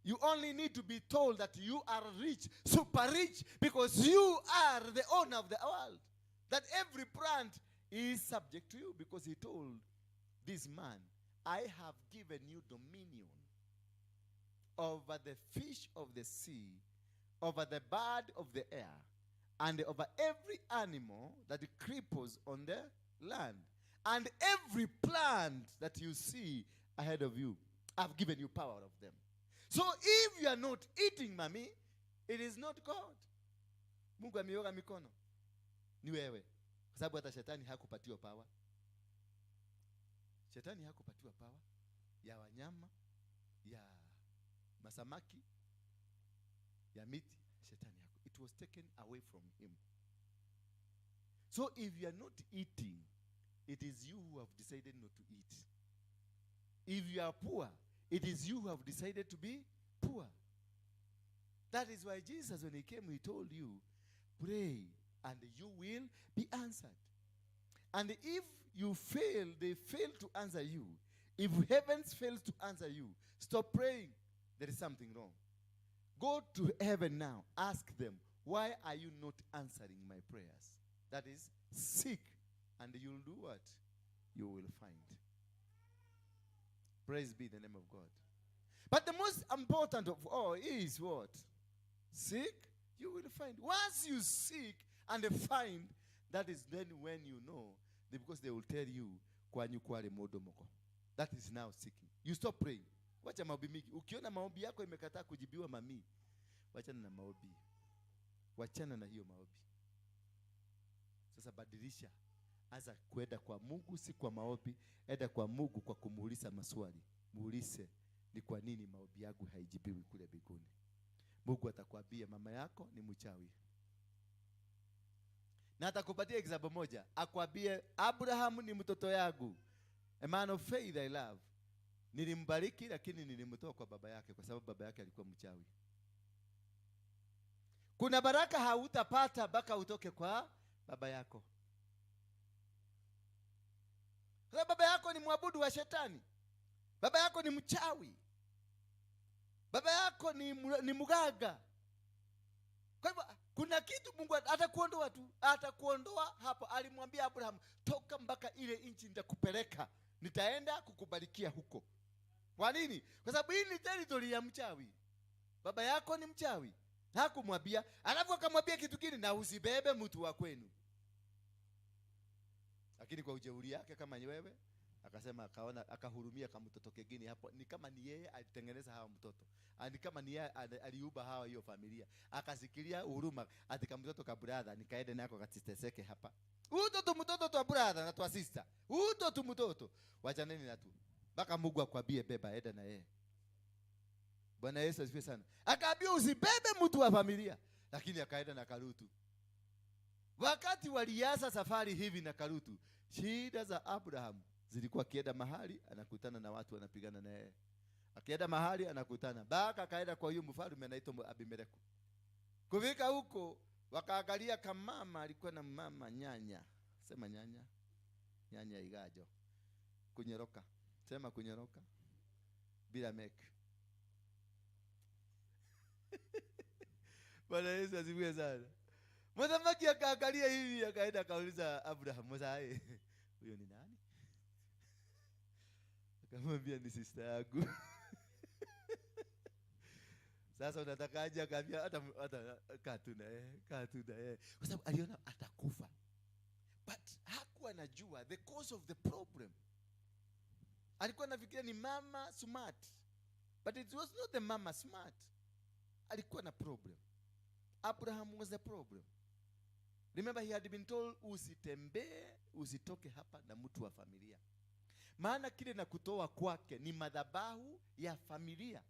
You only need to be told that you are rich, super rich, because you are the owner of the world. That every plant is subject to you, because he told this man, I have given you dominion over the fish of the sea, over the bird of the air, and over every animal that creepers on the land, and every plant that you see ahead of you. I've given you power of them. So if you are not eating, mommy, it is not God. Mungu ameoga mikono. Ni wewe. Kwa sababu hata shetani hakupatiwa power. Shetani hakupatiwa power ya wanyama, ya masamaki, ya miti. Shetani haku. It was taken away from him. So if you are not eating, it is you who have decided not to eat. If you are poor, it is you who have decided to be poor. That is why Jesus, when he came, he told you, pray and you will be answered. And if you fail, they fail to answer you. If heavens fails to answer you, stop praying. There is something wrong. Go to heaven now. Ask them, why are you not answering my prayers? That is, seek, and you'll do what? You will find. Praise be the name of God. But the most important of all is what? Seek, you will find. Once you seek and find, that is then when you know, because they will tell you, kwanyu kwale modo moko. That is now seeking. You stop praying. Wacha maombi mingi. Ukiona maombi yako imekataa kujibiwa mami, wachana na maombi. Wachana na hiyo maombi. Sasa badilisha. Anza kwenda kwa Mungu, si kwa maombi. Enda kwa Mungu kwa kumuuliza maswali. Muulize ni kwa nini maombi yangu haijibiwi kule mbinguni. Mungu atakwambia mama yako ni mchawi. Na atakupatia example moja. Akwambie Abraham ni mtoto yangu. A man of faith I love. Nilimbariki lakini nilimtoa kwa baba yake kwa sababu baba yake alikuwa mchawi. Kuna baraka hautapata mpaka utoke kwa baba yako. Kwa sababu baba yako ni mwabudu wa shetani. Baba yako ni mchawi. Baba yako ni mganga. Kwa hivyo kuna kitu Mungu atakuondoa tu, atakuondoa hapo. Alimwambia Abraham, toka mpaka ile nchi nitakupeleka. Nitaenda kukubarikia huko. Kwa nini? Kwa sababu hii ni territory ya mchawi. Baba yako ni mchawi. Hakumwambia, alafu akamwambia kitu kingine, na usibebe mtu wa kwenu. Lakini kwa ujeuri yake kama ni wewe, akasema, akaona, akahurumia kama mtoto kingine hapo. Ni kama ni yeye alitengeneza hawa mtoto. Ni kama ni yeye aliuba hawa hiyo familia. Akasikilia huruma ati kama mtoto ka brother nikaende nako katiteseke hapa. Uto tu mtoto tu brother na tu sister. Uto tu mtoto. Wachaneni na tu. Mpaka Mungu akwambie beba, enda na yeye. Bwana Yesu asifiwe sana. Akaambia usibebe mtu wa familia, lakini akaenda na Karutu. Wakati walianza safari hivi na Karutu, shida za Abraham zilikuwa akienda mahali anakutana na watu wanapigana na yeye. Akienda mahali anakutana. Baka akaenda kwa huyu mfalme anaitwa Abimeleki. Kufika huko wakaangalia kama alikuwa na mama nyanya. Sema nyanya. Nyanya igajo. Kunyoroka. Sema kunyoroka. Bila make. Bwana Yesu asifiwe sana. Mthamaki akaangalia hivi akaenda akauliza Abraham, Musa, huyo ni nani? Akamwambia ni sister yangu. Sasa unatakaje? Akaambia hata kaa tu na yeye, kaa tu na yeye. Kwa sababu aliona atakufa. But hakuwa anajua the cause of the problem. Alikuwa anafikiria ni mama smart. But it was not the mama smart. Alikuwa na problem. Abraham was the problem. Remember he had been told usitembee, usitoke hapa na mtu wa familia. Maana kile na kutoa kwake ni madhabahu ya familia.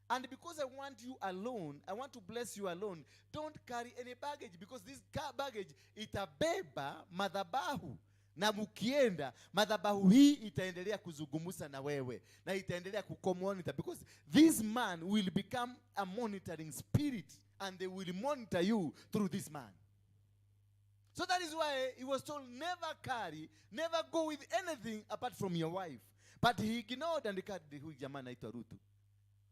And because I want you alone, I want to bless you alone, don't carry any baggage, because this baggage itabeba madhabahu. Na mkienda, madhabahu hii itaendelea kuzungumza na wewe. Na itaendelea kukomonitor, because this man will become a monitoring spirit, and they will monitor you through this man. So that is why he was told never carry, never go with anything apart from your wife. But he ignored and carried huyu jamaa anaitwa Rutu.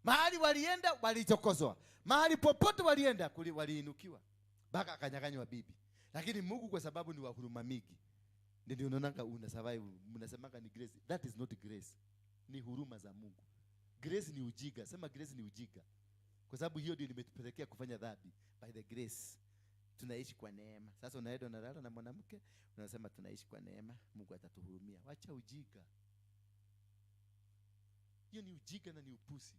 Mahali walienda walichokozwa. Mahali popote walienda waliinukiwa. Mpaka akanyang'anywa bibi. Lakini Mungu kwa sababu ni wa huruma mingi, ndio unaonanga una survive, mnasemanga ni grace. That is not grace. Ni huruma za Mungu. Grace ni ujiga. Sema grace ni ujiga. Kwa sababu hiyo ndio imetupelekea kufanya dhambi. By the grace tunaishi kwa neema. Sasa unaenda unalala na mwanamke, unasema tunaishi kwa neema, Mungu atatuhurumia. Wacha ujiga. Hiyo ni ujiga na ni upusi.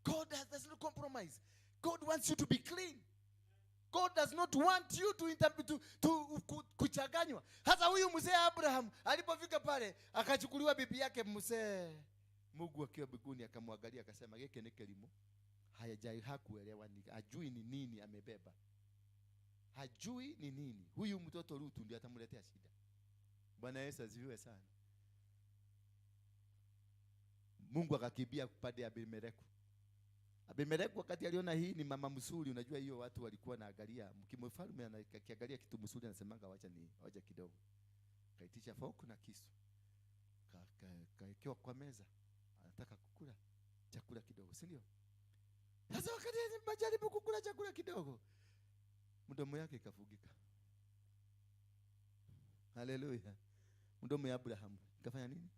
God does not compromise. God wants you to be clean. God does not want you to kuchanganywa. Hata huyu mzee Abraham alipofika pale akachukuliwa bibi yake mzee. Mungu akiwa mbinguni akamwangalia akasema geke ni kelimo. Hayajai, hakuelewa ni hajui ni nini amebeba. Hajui ni nini. Huyu mtoto Rutu ndiye atamletea shida. Bwana Yesu asifiwe sana. Mungu akakimbia pande ya Abimeleki. Abimeleki wakati aliona hii ni mama mzuri, unajua hiyo watu walikuwa naangalia, mkimfalme akiangalia kitu mzuri anasemanga wacha ni wacha kidogo. Kaitisha fork na kisu. Kaekewa kwa meza. Anataka kukula chakula kidogo, si ndio? Sasa wakati anajaribu kukula chakula kidogo, mdomo yake ikafugika. Haleluya. Mdomo ya Abraham ikafanya nini?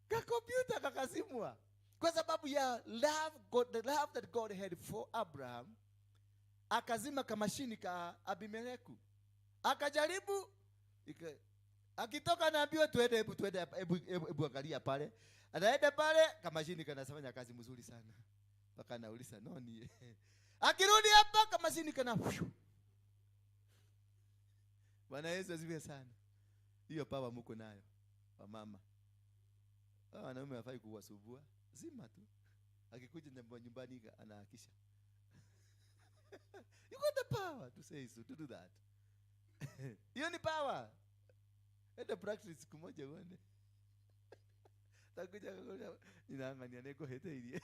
Kakompyuta kakazimwa. Kwa sababu ya love God, the love that God had for Abraham, akazima kamashini ka Abimeleku. Akajaribu akitoka anaambiwa tuende, hebu tuende, hebu, hebu, hebu angalia pale. Anaenda pale, kamashini kanafanya kazi mzuri sana. Mpaka anauliza noni. Akirudi hapa kamashini kana. Bwana Yesu asifiwe sana. Hiyo power mko nayo wamama. Hawa wanaume hawafai kuwasumbua. Zima tu. Akikuja nyumbani anahakisha. You got the power to say so, to do that. Hiyo ni power. Enda practice siku moja uone. Takuja kukuja, ninaangania niko heteirie.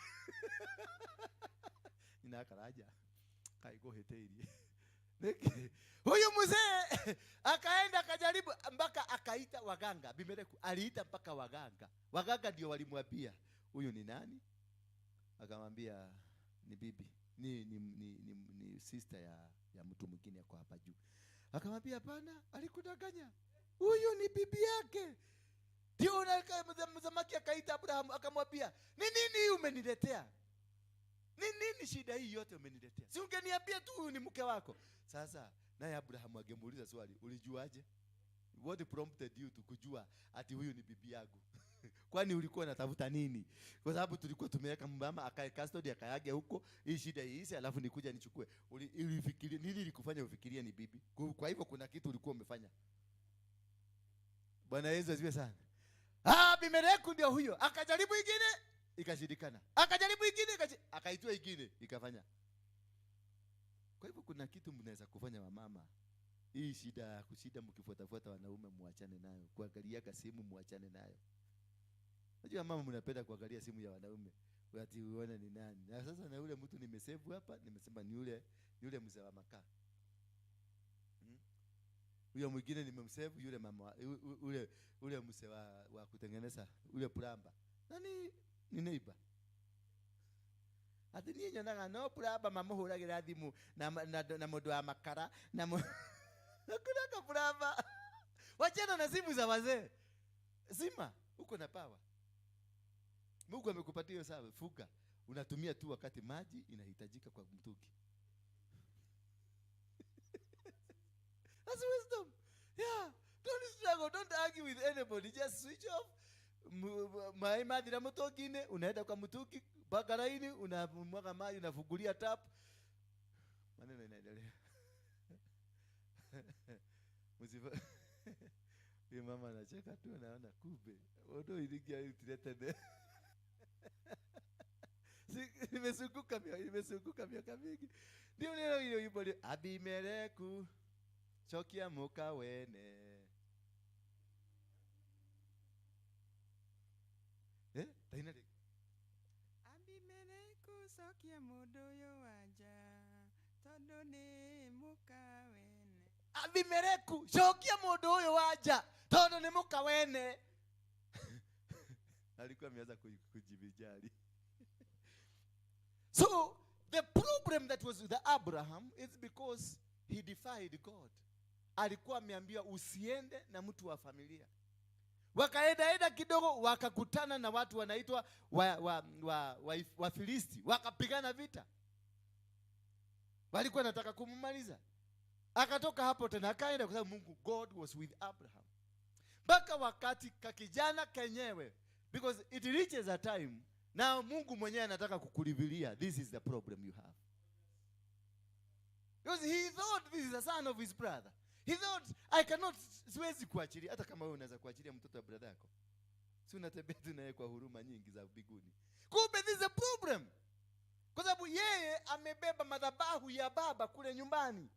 Ninakaraja. Kaiko heteirie. Niki. Huyu mzee akaenda akajaribu mpaka akaita waganga. Abimeleki aliita mpaka waganga. Waganga ndio walimwambia huyu ni nani? Akamwambia ni bibi, ni sister ya mtu mwingine kwa hapa juu. Akamwambia hapana, alikudanganya. Huyu ni bibi yake. Ndio mzamaki akaita Abraham akamwambia, ni nini hii umeniletea? Ni nini shida hii yote umeniletea? Si ungeniambia tu huyu ni mke wako. Sasa naye Abraham angemuuliza swali, ulijuaje? What prompted you to kujua ati huyu ni bibi yangu? Kwani ulikuwa unatafuta nini? Kwa sababu tulikuwa tumeweka mama akae custody akayage huko, hii shida iishe alafu nikuja nichukue. Ulifikiria nini ilikufanya ufikirie ni bibi? Kwa hivyo kuna kitu ulikuwa umefanya. Bwana Yesu asifiwe sana. Abimeleki ndio huyo. Akajaribu ingine ikashindikana. Akajaribu ingine akaitua ingine ikafanya. Kwa hivyo kuna kitu mnaweza kufanya wamama. Hii shida ya kushinda mkifuatafuata wanaume muachane nayo. Kuangalia simu muachane nayo. Unajua mama mnapenda kuangalia simu ya wanaume. Ati uone ni nani. Na sasa na yule mtu nimesave hapa, nimesema ni yule mzee wa makaa. Huyo mwingine nimemsave yule mama, ule mzee wa kutengeneza, ule plumber. Nani ni neighbor. Ati niĩ nyonaga no plumber mamũhũragĩra thimũ na mũndũ wa makara na hakuna ka plumber. Wachana na simu za wazee. Zima, uko na power. Mungu amekupatia hiyo sawa, fuga. Unatumia tu wakati maji inahitajika kwa mtungi. That's wisdom. Yeah. Don't struggle, don't argue with anybody. Just switch off. Mai maji na mtungine, unaenda kwa mtungi, paka laini, unamwaga maji, unafungulia tap. Maneno inaendelea. Msifa. Huyu mama anacheka tu, anaona kumbe. Odo iligia itilete. Si, nimezunguka miaka mingi. Ndio neno hilo yupo leo. Abimeleku chokia muka wene. Taina de. Abimeleku sokia mudoyo waja tondu ni muka wene. Abimeleku chokia mudoyo waja tondu ni muka wene. Alikuwa ameanza kujivijali. So the problem that was with Abraham is because he defied God. Alikuwa ameambiwa usiende na mtu wa familia. Wakaenda kidogo wakakutana na watu wanaitwa wa Filisti, wakapigana vita. Walikuwa wanataka kummaliza. Akatoka hapo tena akaenda kwa sababu Mungu, God was with Abraham. Mpaka wakati kakijana kenyewe, because it reaches a time now Mungu mwenyewe anataka kukulivilia, this is the problem you have. Because he thought this is the son of his brother. He thought, I cannot, siwezi kuachilia. Hata kama wewe unaweza kuachilia mtoto wa brother yako, si unatembea tu naye kwa huruma nyingi za mbinguni. Kumbe this is a problem. Kwa sababu yeye amebeba madhabahu ya baba kule nyumbani.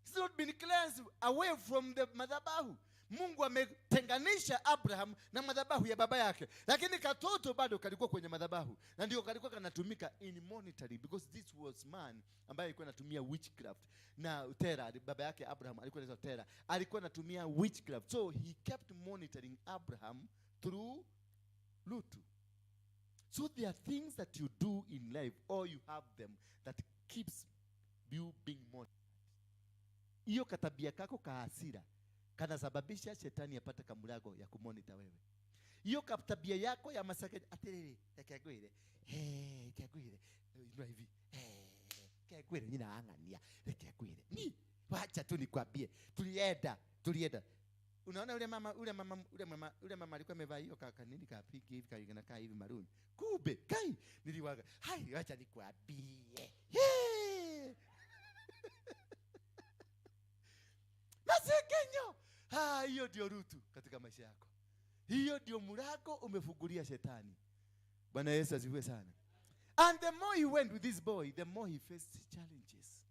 He's not been cleansed away from the madhabahu. Mungu ametenganisha Abraham na madhabahu ya baba yake, lakini katoto bado kalikuwa kwenye madhabahu, na ndio kalikuwa kanatumika in monitoring, because this was man ambaye alikuwa anatumia witchcraft. Na Tera, baba yake Abraham alikuwa anaitwa Tera, alikuwa anatumia witchcraft, so he kept monitoring Abraham through Lutu. So there are things that you do in life, or you have them, that keeps you being monitored. Hiyo katabia kako ka hasira kanasababisha shetani apate kamulago ya kumonita wewe. Hiyo katabia yako ya masaka, atiriri, reke ngwire, hey, reke ngwire, inua hivi, hey, reke ngwire, nyina ang'ania, reke ngwire. Ni, wacha tu nikwambie, tulienda, tulienda. Unaona ule mama, ule mama, ule mama, ule mama alikuwa amevaa hiyo kaka nini kapiki hivi kaigana kaa hivi maroon. Kumbe, kai niliwaga. Hai, wacha nikwambie. Hey! Masekenyo. Ha, hiyo ndio Rutu katika maisha yako. Hiyo ndio mlango umefungulia shetani. Bwana Yesu asifiwe sana. And the more he went with this boy, the more he faced challenges.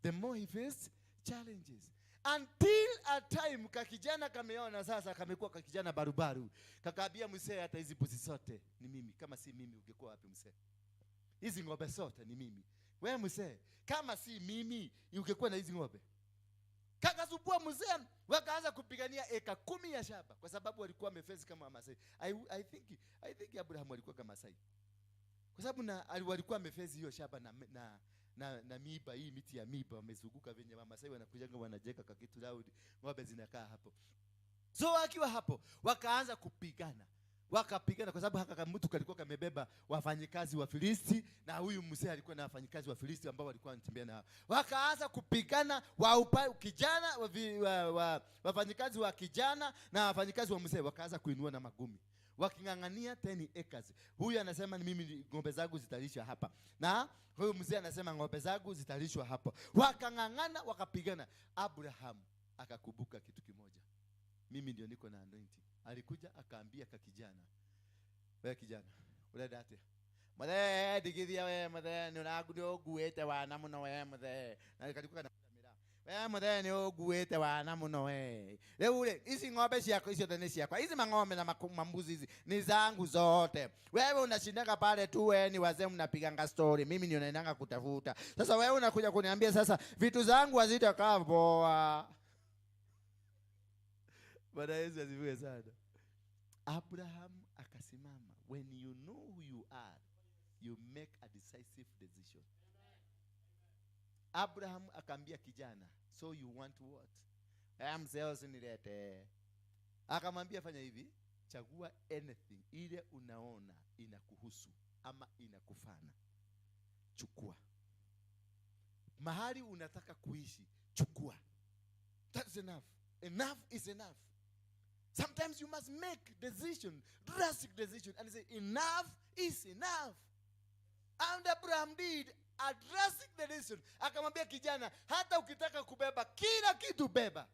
The more he faced challenges. Until a time kakijana kameona sasa kamekuwa kakijana barubaru. Kakaambia mzee, hata hizi mbuzi zote ni mimi. Kama si mimi ungekuwa wapi mzee? Hizi ng'ombe zote ni mimi. Wewe mzee, kama si mimi ungekuwa na hizi ng'ombe. Kakasubua mzee, wakaanza kupigania eka 10 ya shamba kwa sababu walikuwa wamefesi kama Wamasai. I think Abraham alikuwa kama Masai. Kwa sababu na walikuwa wamefesi hiyo shamba na miiba, hii miti ya miiba wamezunguka venye Wamasai wanakujanga wanajeka kwa kitu loud, ng'ombe zinakaa hapo. So wakiwa hapo wakaanza kupigana. Wakapigana kwa sababu haka mtu kalikuwa kamebeba wafanyikazi wa Filisti, na huyu mzee alikuwa na wafanyikazi wa Filisti ambao walikuwa wanatembea nao. Wakaanza kupigana kijana, wafanyikazi wa kijana na wafanyikazi wa mzee wakaanza kuinua na magumi. Waking'ang'ania 10 acres. Huyu anasema ni mimi ng'ombe zangu zitalishwa hapa. Na huyu mzee anasema ng'ombe zangu zitalishwa hapa. Wakang'ang'ana, wakapigana. Abraham akakumbuka kitu kimoja. Mimi ndio niko na anointing. Alikuja akaambia ka kijana, wewe kijana, urenda atia? Muthe, ndigithia we muthe, ni ũnguĩte wana mũno we muthe. Na kalikuwa kana miraa. We muthe, ni ũnguĩte wana mũno we. Rĩu rĩ, ici ng'ombe ciakwa ciothe nĩ ciakwa. Hizi mang'ombe na mambuzi hizi ni zangu zote. Wewe unashindaga pale tu, we ni wazee mnapiganga story. Mimi ndio naendanga kutafuta. Sasa wewe unakuja kuniambia sasa vitu zangu hazitakaa poa. Bwana Yesu asifiwe sana. Abraham akasimama. When you know who you are, you make a decisive decision. Abraham akaambia kijana, so you want what? Mzee usinilete. Akamwambia fanya hivi, chagua anything ile unaona inakuhusu ama inakufana. Chukua. Mahali unataka kuishi, chukua. That's enough. Enough is enough. Sometimes you must make decision, drastic decision, and say enough is enough. And Abraham did a drastic decision. Akamwambia kijana, hata ukitaka kubeba kila kitu beba.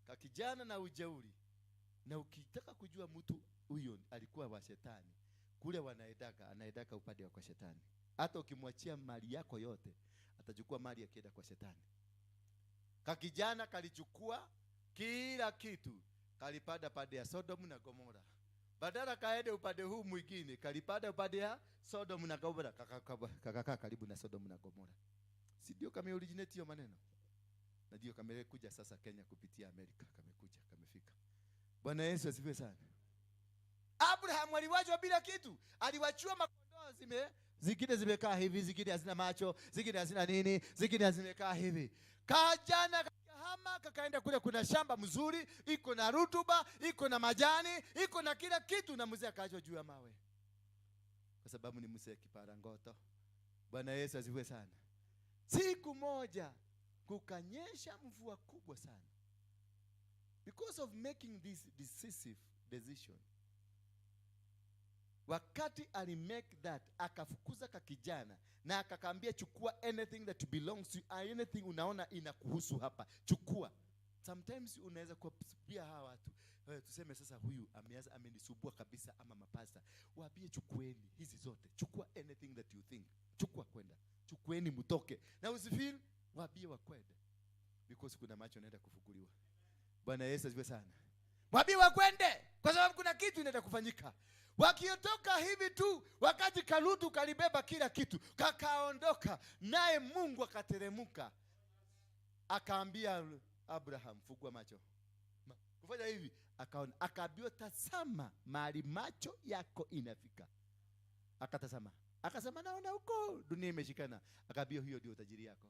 Ka kijana na ujeuri. Na ukitaka kujua mtu huyo alikuwa wa shetani, kule wanaendaka, anaendaka upande wa kwa shetani. Hata ukimwachia mali yako yote, atachukua mali akienda kwa shetani. Ka kijana kalichukua kila kitu. Kalipanda pande ya Sodom na Gomora. Badala kaende upande huu mwingine, kalipanda upande ya Sodom na Gomora, kakakaa karibu na Sodom na Gomora. Si ndio kame originate hiyo maneno? Na ndio kamekuja sasa Kenya kupitia Amerika, kamekuja, kamefika. Bwana Yesu asifiwe sana. Abraham aliwachwa bila kitu. Aliwachiwa makondoo zingine zimekaa hivi, zingine hazina macho, zingine hazina nini, zingine zimekaa hivi. Kajana hama kakaenda kule, kuna shamba mzuri, iko na rutuba, iko na majani, iko na kila kitu, na mzee akaachwa juu ya mawe. Kwa sababu ni mzee kiparangoto. Bwana Yesu asifiwe sana. Siku moja kukanyesha mvua kubwa sana. Because of making this decisive decision. Wakati ali make that, akafukuza kakijana na akakaambia chukua anything that belongs to you, anything unaona inakuhusu hapa, chukua. Sometimes unaweza kuambia hawa watu, tuseme sasa huyu ameanza amenisumbua kabisa, ama mapasta, waambie chukueni hizi zote, chukua anything that you think, chukua kwenda, chukueni mtoke. Na usifeel, waambie wakwende, because kuna macho yanaenda kufunguliwa. Bwana Yesu asifiwe sana. Mwambie wakwende, kwa sababu kuna kitu inaenda kufanyika. Wakiotoka hivi tu, wakati kalutu kalibeba kila kitu, kakaondoka, naye Mungu akateremuka. Akaambia Abraham, fungua macho. Kufanya hivi, akaona, akaambiwa tazama mahali macho yako inafika. Akatazama. Akasema naona huko dunia imeshikana. Akaambiwa hiyo ndio utajiri yako.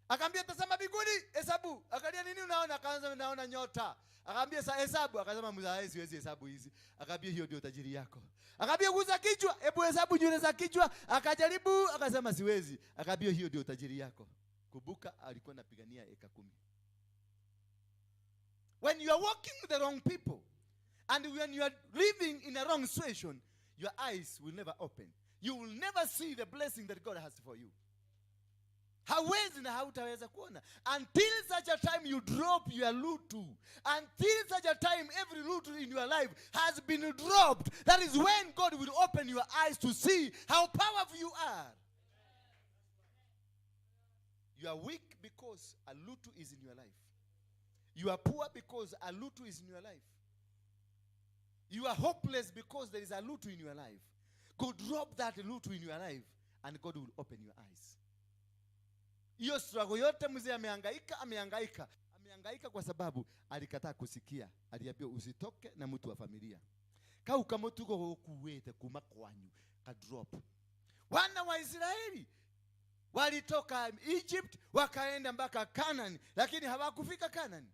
Akaambia tazama mbinguni, hesabu. Akalia nini unaona? Akaanza naona nyota. Akaambia sa hesabu. Akasema mzae siwezi hesabu hizi. Akaambia hiyo ndio utajiri yako. Akaambia guza kichwa, hebu hesabu nywele za kichwa. Akajaribu, akasema siwezi. Akaambia hiyo ndio utajiri yako. Kumbuka alikuwa anapigania eka 10. When you are walking with the wrong people and when you are living in a wrong situation, your eyes will never open. You will never see the blessing that God has for you. Hawezi na hautaweza kuona until such a time you drop your lutu. Until such a time every lutu in your life has been dropped. That is when God will open your eyes to see how powerful you are. You are weak because a lutu is in your life. You are poor because a lutu is in your life. You are hopeless because there is a lutu in your life. Go drop that lutu in your life and God will open your eyes. Hiyo struggle yote mzee amehangaika, amehangaika, amehangaika kwa sababu alikataa kusikia. Aliambiwa usitoke na mtu wa familia. Kau kama tuko hukuwete kuma kwanyu, ka drop. Wana wa Israeli walitoka Egypt wakaenda mpaka Canaan, lakini hawakufika Canaan.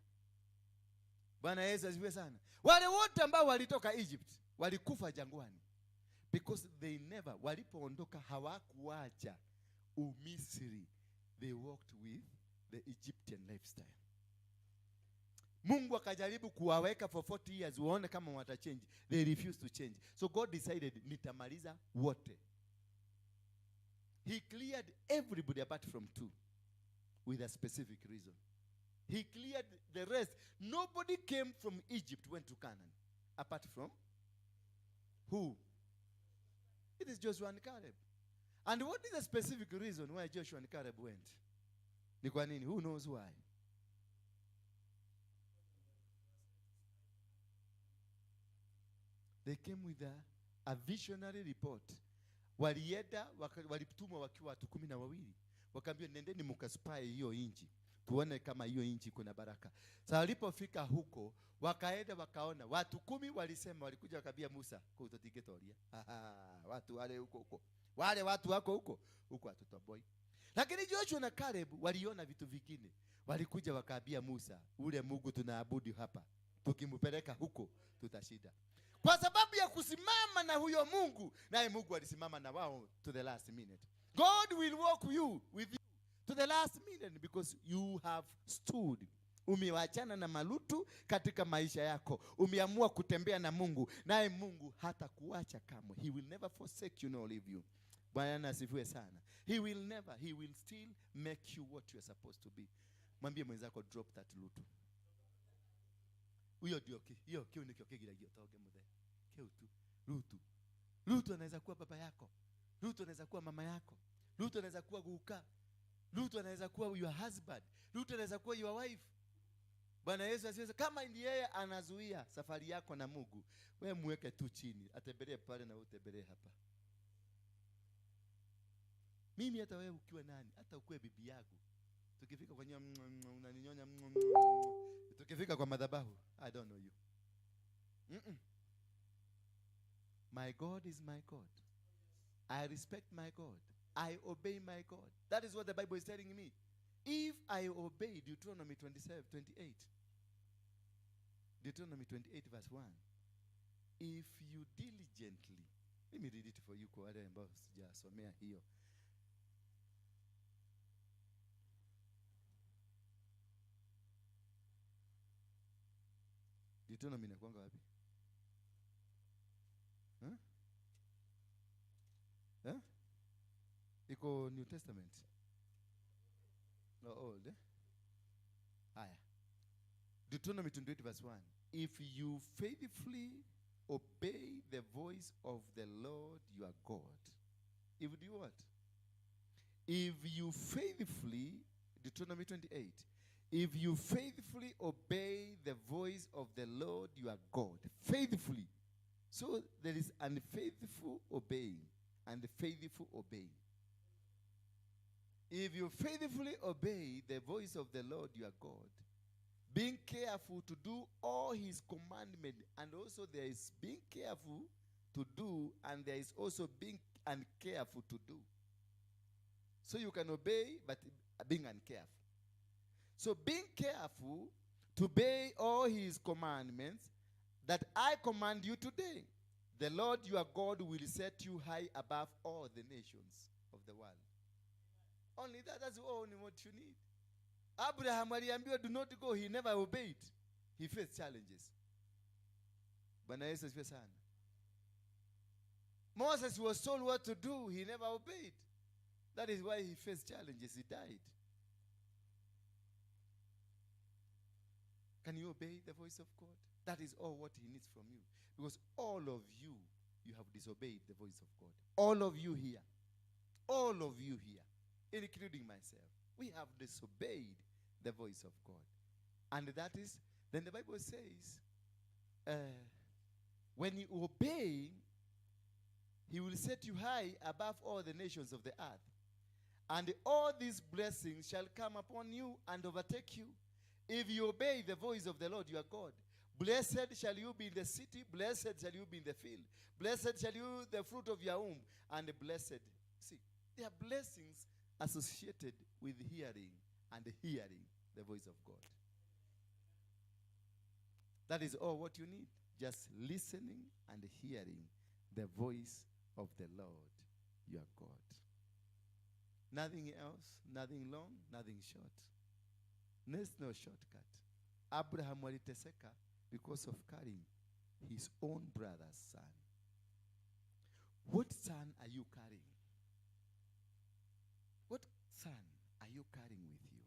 Bwana Yesu asifiwe sana. Wale wote ambao walitoka Egypt walikufa jangwani because they never, walipoondoka hawakuacha Umisri. They walked with the Egyptian lifestyle. Mungu akajaribu kuwaweka for 40 years waone kama watachange. They refused to change. So God decided nitamaliza wote. He cleared everybody apart from two with a specific reason. He cleared the rest. Nobody came from Egypt, went to Canaan, apart from who? It is Joshua and Caleb. And what is the specific reason why Joshua and Caleb went? Ni kwa nini? Who knows why? They came with a visionary report. Walienda, walitumwa wakiwa watu 12. Wakaambiwa nendeni mkaspy hiyo inchi, tuone kama hiyo inchi kuna baraka. Sasa walipofika huko, wakaenda wakaona watu 10 walisema, walikuja wakaambia Musa, kwa utotigetoria. Watu wale huko huko. Wale watu wako huko, huko hatutoboi. Lakini Joshua na Caleb waliona vitu vingine. Walikuja wakaambia Musa, ule Mungu tunaabudu hapa, tukimpeleka huko tutashinda. Kwa sababu ya kusimama na huyo Mungu, naye Mungu alisimama na wao to the last minute. God will walk with you to the last minute because you have stood. Umewachana na malutu katika maisha yako. Umeamua kutembea na Mungu, naye Mungu hatakuacha kamwe. He will never forsake you nor leave you. Bwana asifiwe sana. He will never, he will still make you what you are supposed to be. Mwambie mwenzako drop that lutu. Huyo ndio hiyo kiu ni kigiragio toge muthe. Kiu tu lutu. Lutu anaweza kuwa baba yako. Lutu anaweza kuwa mama yako. Lutu anaweza kuwa guka. Lutu anaweza kuwa your husband. Lutu anaweza kuwa your wife. Bwana Yesu asifiwe. Kama ndiye yeye anazuia safari yako na Mungu, wewe muweke tu chini, atembelee pale na utembelee hapa. Mimi hata wewe ukiwa nani, hata ukuwe bibi yangu, tukifika kwa nyumba unaninyonya, tukifika kwa madhabahu, I don't know you. My God is my God. I respect my God. I obey my God. That is what the Bible is telling me. If I obey Deuteronomy 27, 28. Deuteronomy 28 verse 1. If you diligently, let me read it for you kwa wale ambao sijasomea hiyo. Deuteronomy inakuanga wapi? Huh? Huh? Iko New Testament? No, old. Eh? Haya. Deuteronomy 28 verse 1. If you faithfully obey the voice of the Lord your God. If you do what? If you faithfully, Deuteronomy 28. If you faithfully obey the voice of the Lord your God, faithfully. So there is unfaithful obeying and faithful obeying. If you faithfully obey the voice of the Lord your God, being careful to do all his commandments, and also there is being careful to do, and there is also being uncareful to do. So you can obey, but being uncareful. So being careful to obey all his commandments that I command you today, the Lord your God will set you high above all the nations of the world. Only that, that's only what you need. Abraham aliambiwa do not go, he never obeyed. He faced challenges. Bwana Yesu asifiwe sana. Moses was told what to do, he never obeyed. That is why he faced challenges, he died. Can you obey the voice of God? That is all what he needs from you. Because all of you, you have disobeyed the voice of God. All of you here. All of you here, including myself. We have disobeyed the voice of God. And that is, then the Bible says, when you obey, he will set you high above all the nations of the earth. And all these blessings shall come upon you and overtake you, if you obey the voice of the Lord your God. Blessed shall you be in the city, blessed shall you be in the field, blessed shall you the fruit of your womb, and blessed. See, there are blessings associated with hearing and hearing the voice of God. That is all what you need. Just listening and hearing the voice of the Lord your God. Nothing else, nothing long, nothing short. There's no shortcut. Abraham aliteseka because of carrying his own brother's son. What son are you carrying? What son are you carrying with you?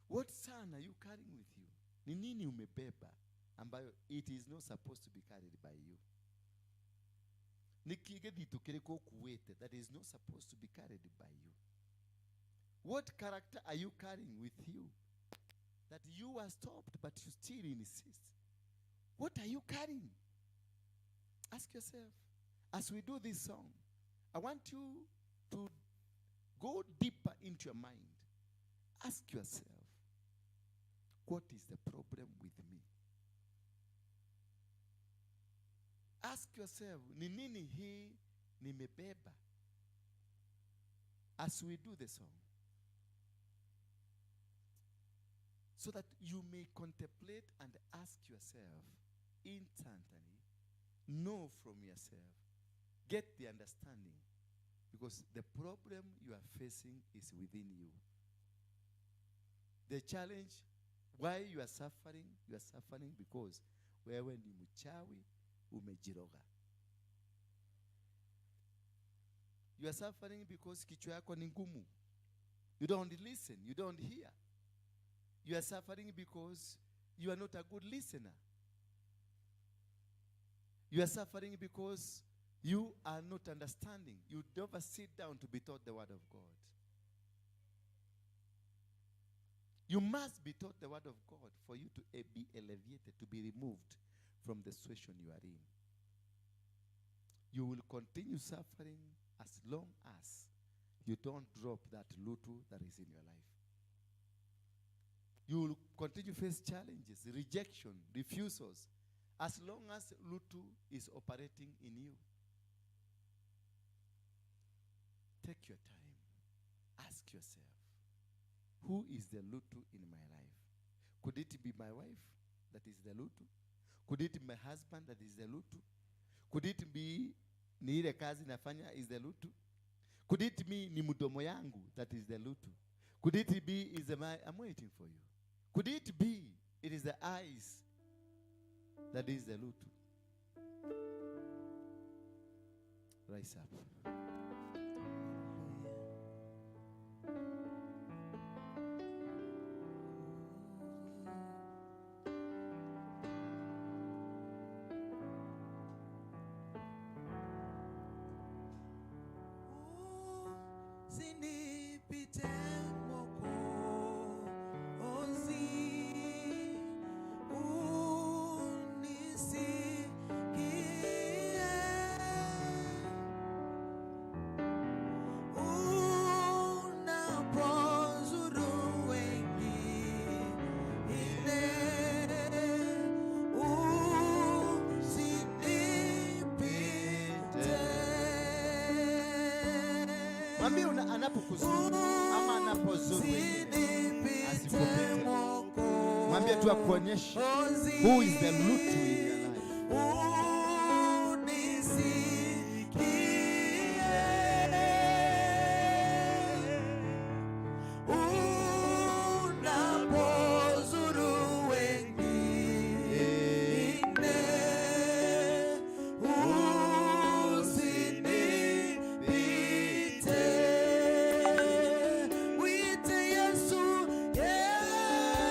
What son are you carrying with you? Ni nini umebeba ambayo it is not supposed to be carried by you? Ni kigethito kiriko ukuite that is not supposed to be carried by you? What character are you carrying with you that you are stopped but you still insist? What are you carrying? Ask yourself. As we do this song, I want you to go deeper into your mind. Ask yourself, what is the problem with me? Ask yourself, ni nini hii nimebeba? As we do the song, so that you may contemplate and ask yourself instantly, know from yourself, get the understanding, because the problem you are facing is within you. The challenge, why you are suffering because wewe ni mchawi, umejiroga. You are suffering because kichwa yako ni ngumu. You don't listen, you don't hear. You are suffering because you are not a good listener. You are suffering because you are not understanding. You never sit down to be taught the word of God. You must be taught the word of God for you to be elevated, to be removed from the situation you are in. You will continue suffering as long as you don't drop that lutu that is in your life. You will continue to face challenges, rejection, refusals, as long as lutu is operating in you. Take your time. Ask yourself, who is the lutu in my life? Could it be my wife that is the lutu? Could it be my husband that is the lutu? Could it be ni ile kazi nafanya is the lutu? Could it be ni mdomo yangu that is the lutu? Could it be is the my, I'm waiting for you. Could it be it is the eyes that is the lutu? Rise up. Usinipite Mwokozi, Anapokuzuru ama anapozuru wengine, Usinipite asikupite. Mwokozi. Mwambie tu akuonyeshe who is the Lutu in your life. Unisikie unapozuru wengine, usinipite. Mwite Yesu, Yesu,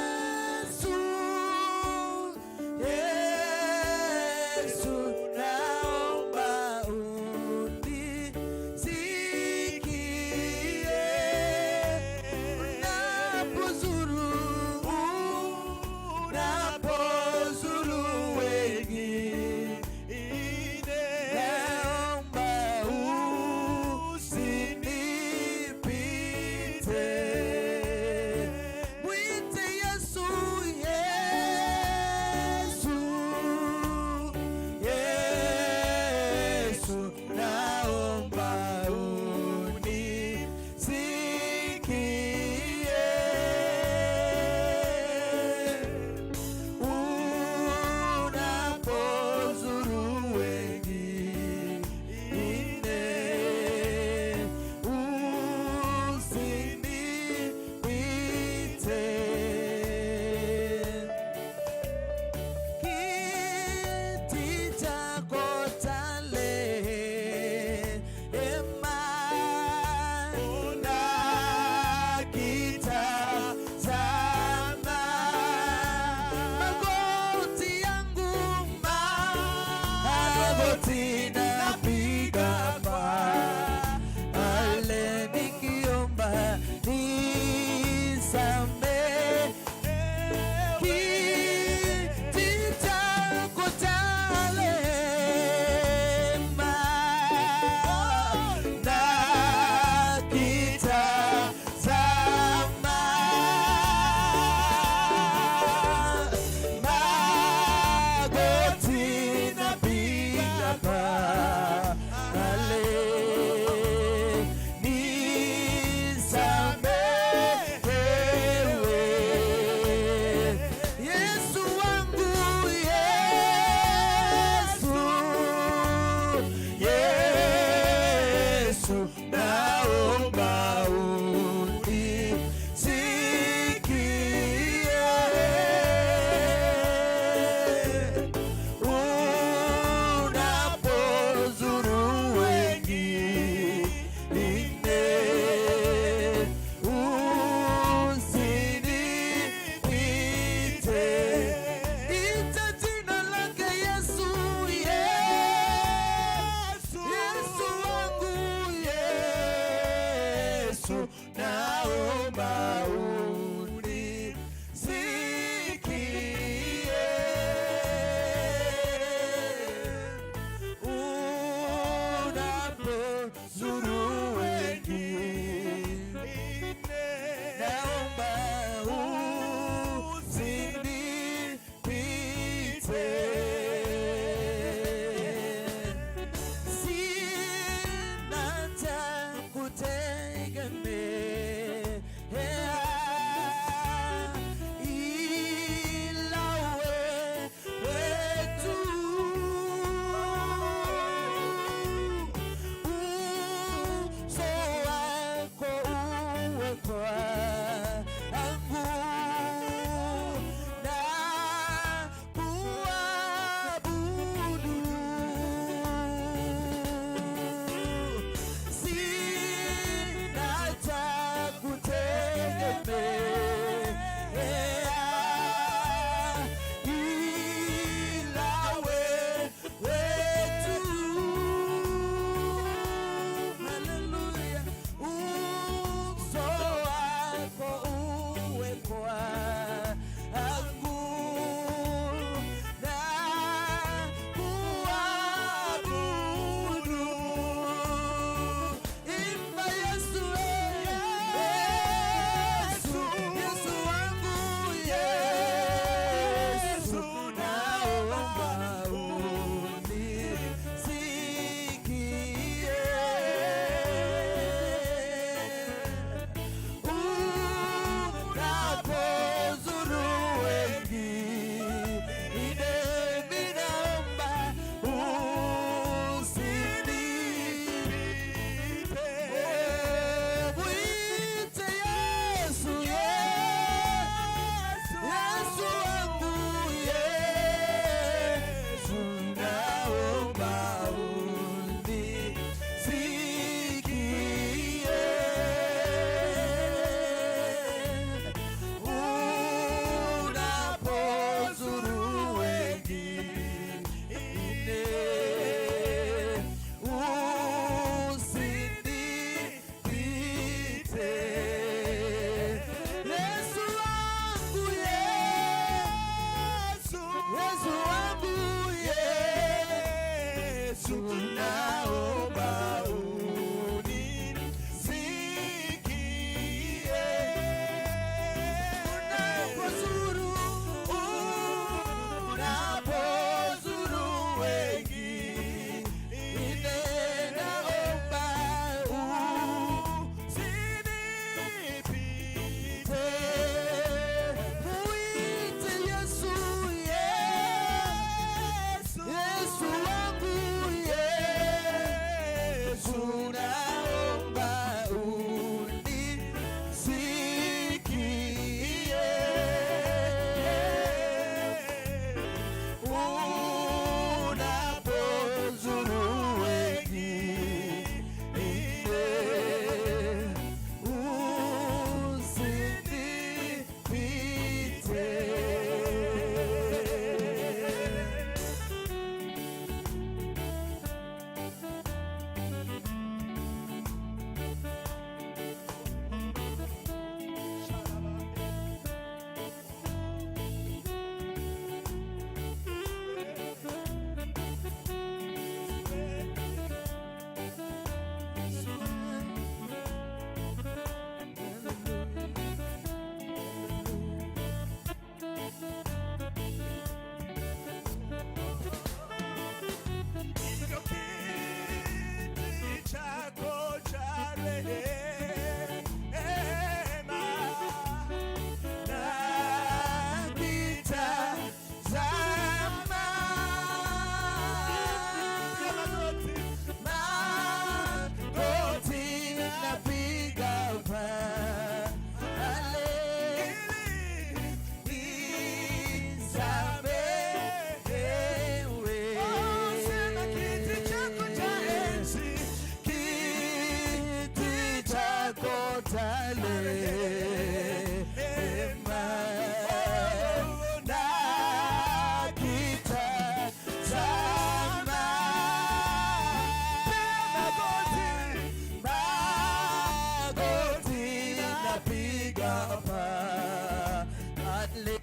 hapa pale,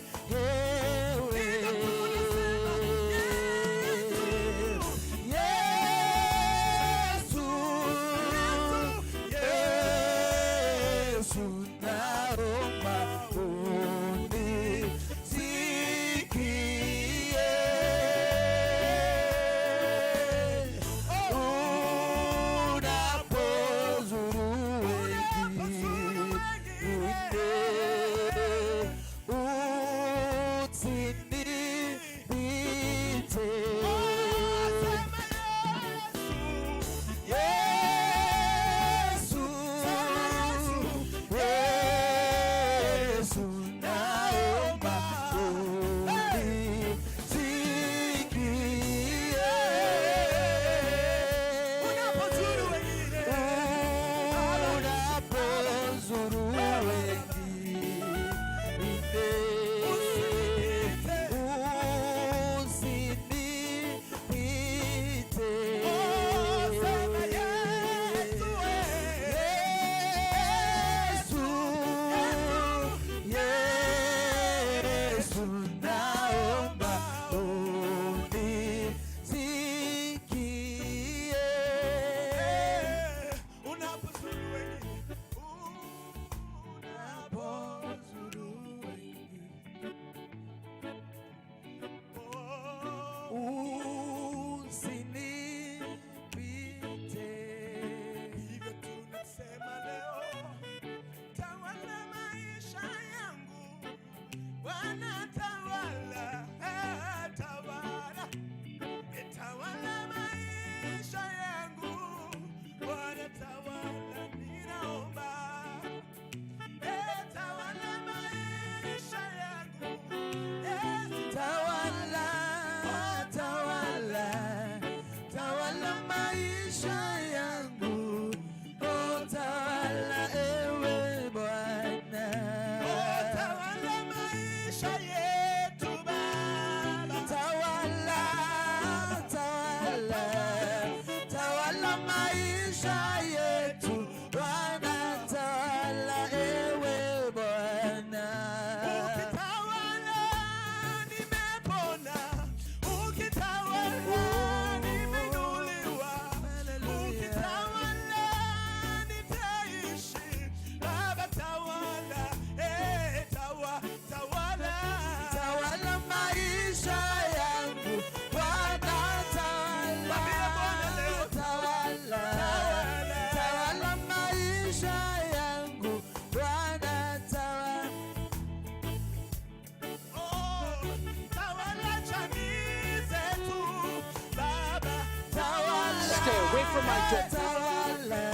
nisamehewe. Yesu, Yesu, naomba unisikie. Unapozuru wengine, usinipite. Yesu, Yesu, naomba unisikie. Unapozuru wengine. Unapozuru wengine, usinipite. Sema Yesu, Yesu, Yesu, naomba unisikie. Unapozuru wengine. Unapozuru wengine, usinipite. Hivyo tunasema leo, tawala maisha yangu, Bwana tawala, tawala, tawala maisha yangu, Bwana tawala, ninaomba, tawala maisha yangu, Yesu. Tawala, tawala, tawala maisha yangu. Oh, tawala ewe Bwana. Oh, tawala maisha yetu Baba. Tawala, tawala, tawala maisha yetu Bwana, tawala ewe Bwana. Ukitawala nimepona, ukitawala nimeinuliwa, ukitawala nitaishi. Baba tawala, tawala. Tawala maisha yangu Bwana, tawala, Mwambie Bwana leo. tawala, Tawala. tawala maisha yangu Bwana, tawala. Oh, tawala jamii zetu Baba. Tawala, Stay away from my daughter. Tawala,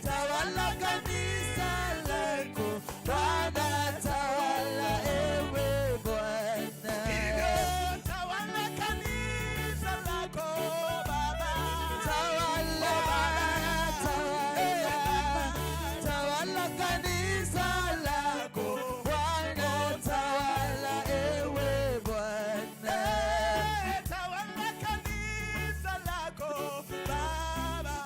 tawala kanisa lako Bwana, tawala ewe Bwana. Hivyo tawala kanisa lako Baba. Tawala, tawala, tawala kanisa lako Bwana, tawala ewe Bwana. Tawala kanisa lako Baba.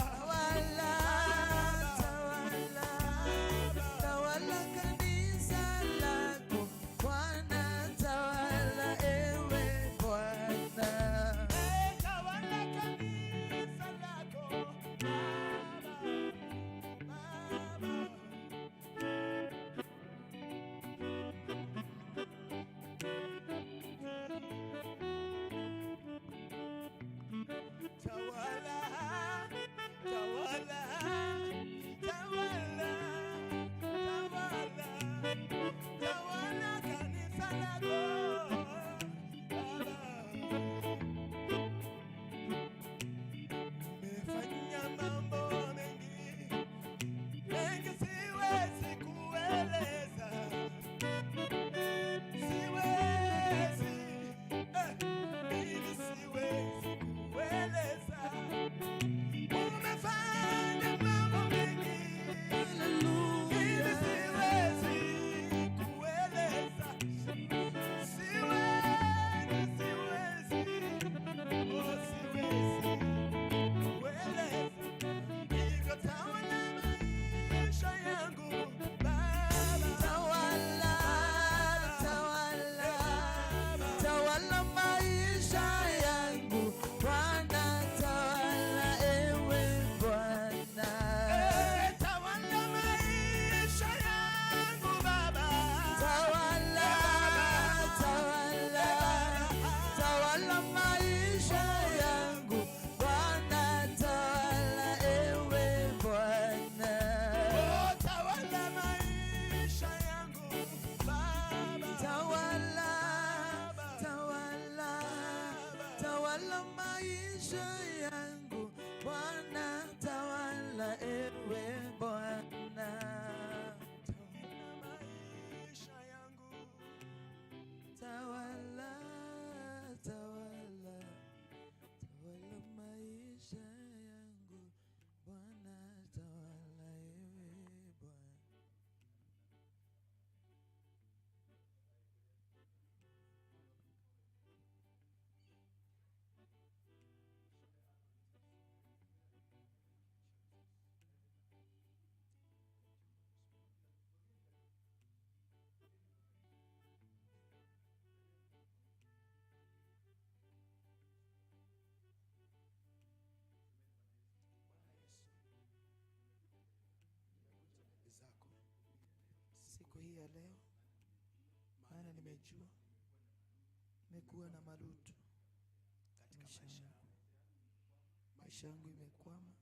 Nimejua nimekuwa na malutu katika maisha maisha yangu, yangu. Maisha yangu imekwama,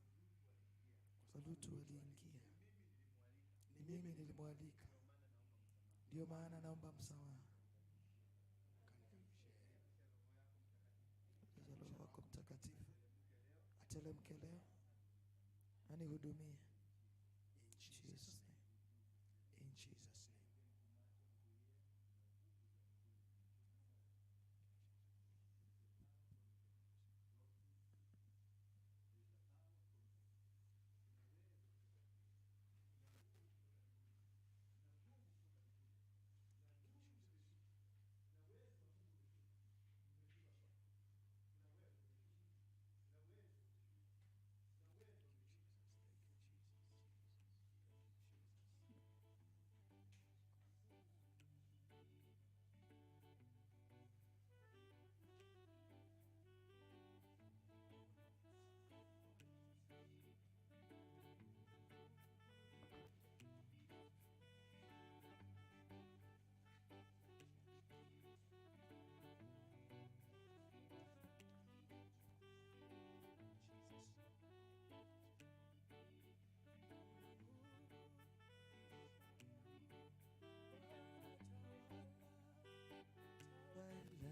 walutu waliingia, ni mimi nilimwalika, ndio maana naomba msamaha. Jaza Roho wako Mtakatifu atelemke leo anihudumie. In Jesus Jesus' name. name. In Jesus' name.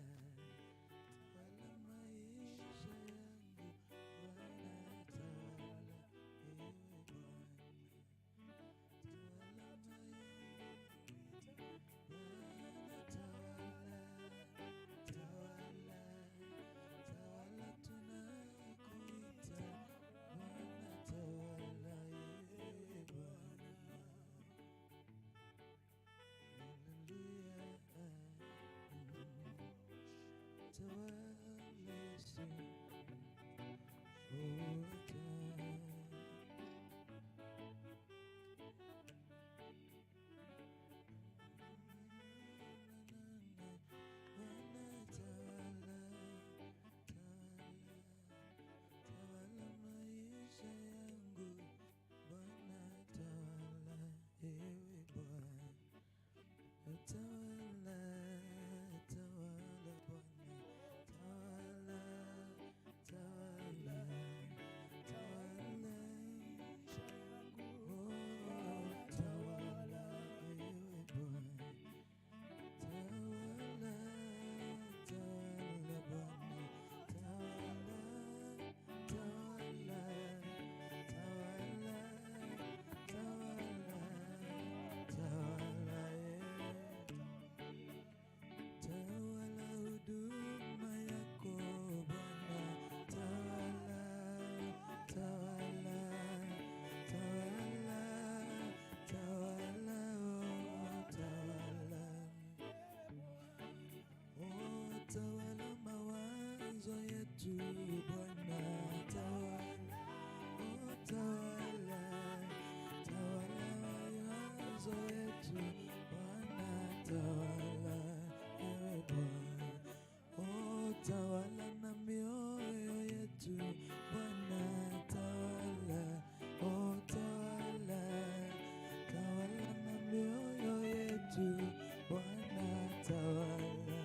Tawala, tawala maisha yangu, Bwana tawala, ewe Bwana. Tawala maisha, Bwana tawala, tawala, tawala tunakuita, Bwana tawala, ewe Bwana. Hallelujah. Tawala Yesu, oh, tawala. Bwana tawala, tawala, tawala maisha yangu, Bwana tawala, ewe Bwana. Tawala, tawala Bwana, tawala, tawala, tawala, oh, tawala, ewe Bwana. Tawala, tawala Bwana, tawala, tawala, tawala, tawala, tawala, eh. Tawala huduma yako Bwana, tawala, tawala, tawala, tawala, oh, tawala. Oh, tawala mawazo yetu Bwana, tawala, oh, tawala, tawala mawazo yetu Bwana, tawala, ewe Bwana. Oh, tawala na mioyo yetu Bwana, tawala, oh, tawala, tawala na mioyo yetu Bwana, tawala.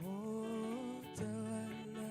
Oh, tawala,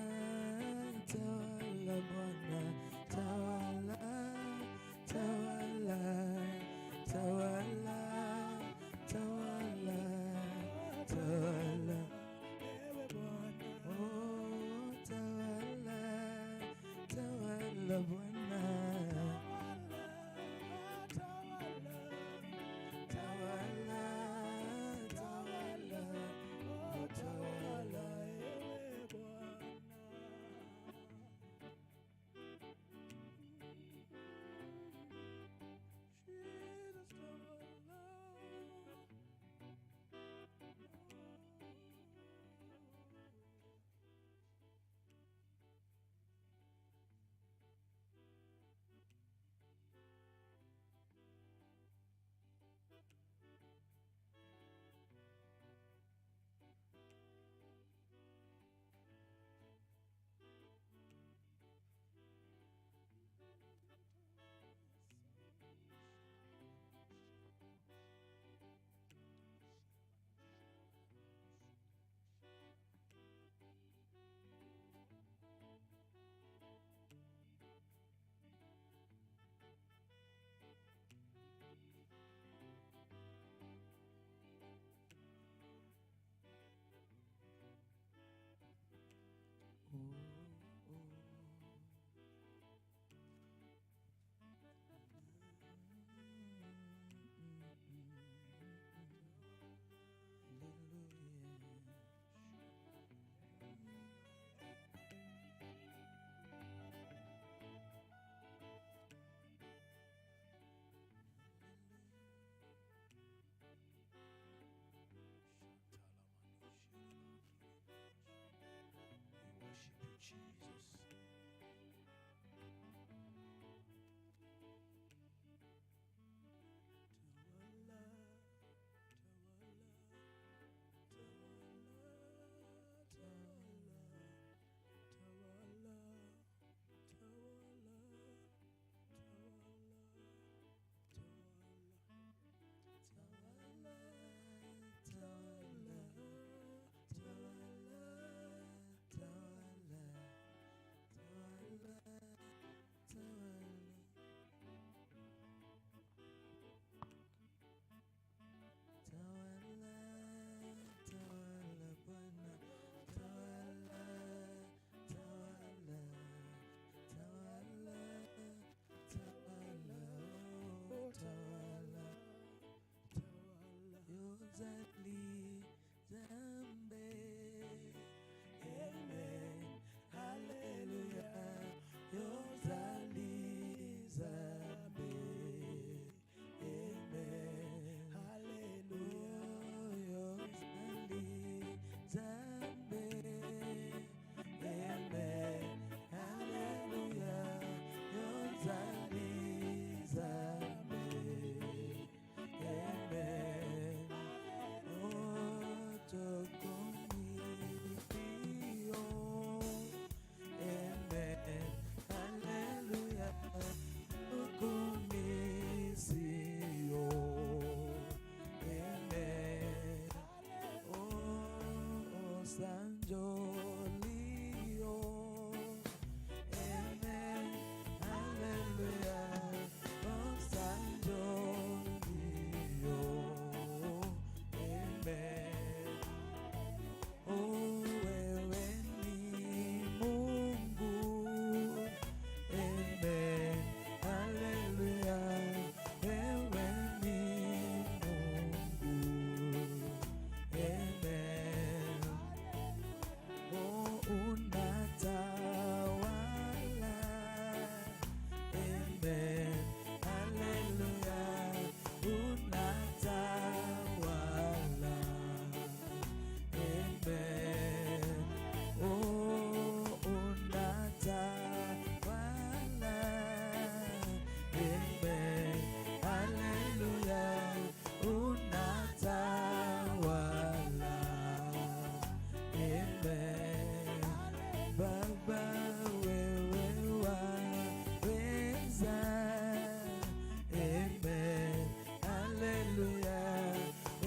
Osanjolio. Amen. Hallelujah. Osanjolio. Amen. Oh, wewe ni Mungu. Amen. Hallelujah. Wewe ni Mungu. Amen. Oh, unatawala. Amen. Hallelujah. Unatawala. Amen. Oh, unatawala. Amen. Hallelujah. Unatawala. Amen. Baba, wewe waweza. Amen. Hallelujah.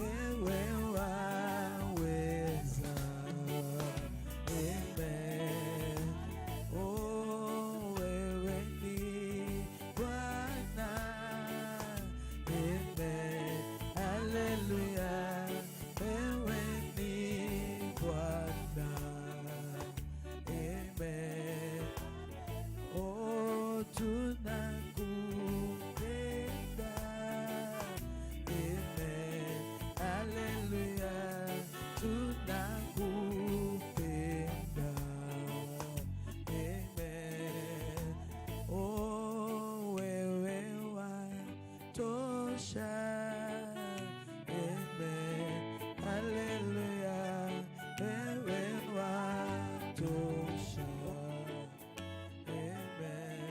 Wewe waweza. Amen. Oh, wewe ni Bwana. Amen. Hallelujah. Wewe ni Bwana. Amen. Oh, tunakupenda. Amen. Hallelujah. Tunakupenda. Amen. Oh, wewe watosha. Amen. Hallelujah. Wewe watosha. Amen.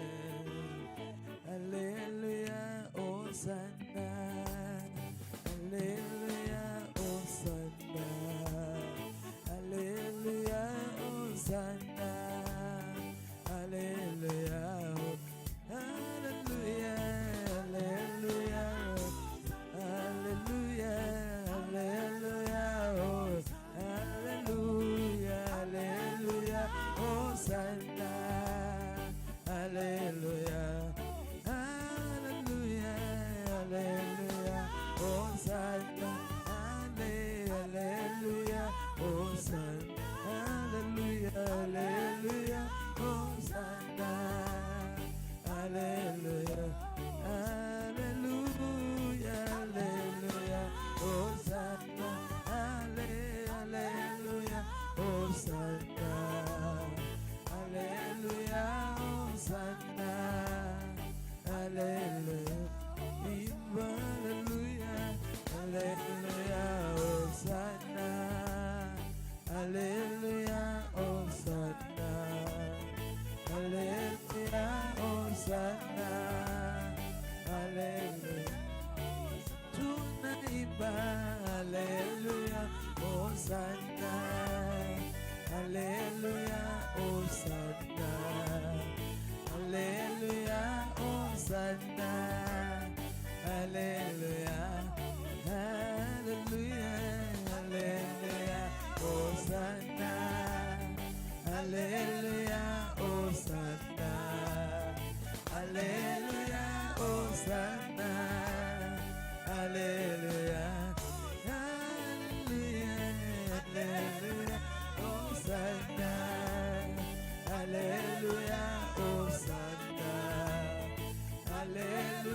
Hallelujah, Hosanna. Hallelujah, Hosanna. Hallelujah, Hosanna. Hallelujah. Hallelujah, hallelujah. Hallelujah, hallelujah, oh, hallelujah, hallelujah, Hosanna, hallelujah, hallelujah, hallelujah, Hosanna, hallelujah, Hosanna, hallelujah, hallelujah, Hosanna, hallelujah, hallelujah, hallelujah, Hosanna, hallelujah, Hosanna, hallelujah, Hosanna, hallelujah, hallelujah, hallelujah, Hosanna, hallelujah, Hosanna, hallelujah, Hosanna, hallelujah. Tunaimba hallelujah, Hosanna, hallelujah, Hosanna, hallelujah, Hosanna, hallelujah, hallelujah, hallelujah, Hosanna, hallelujah, Hosanna, hallelujah, Hosanna, hallelujah, hallelujah, hallelujah, Hosanna, hallelujah, Hosanna, hallelujah.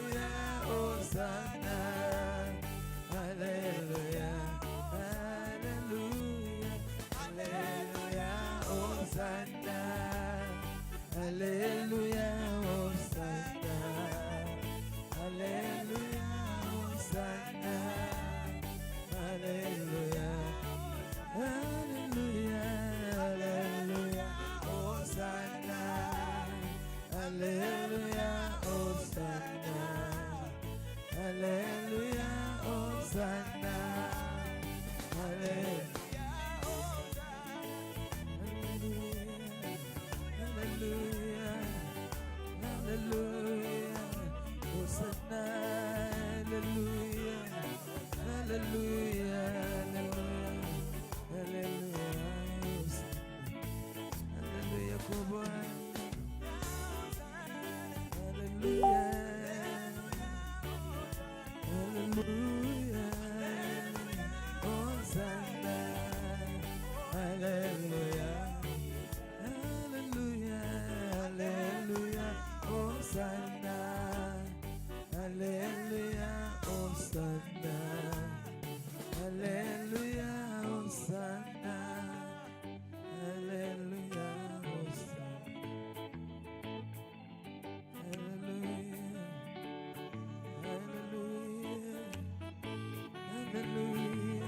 Hallelujah.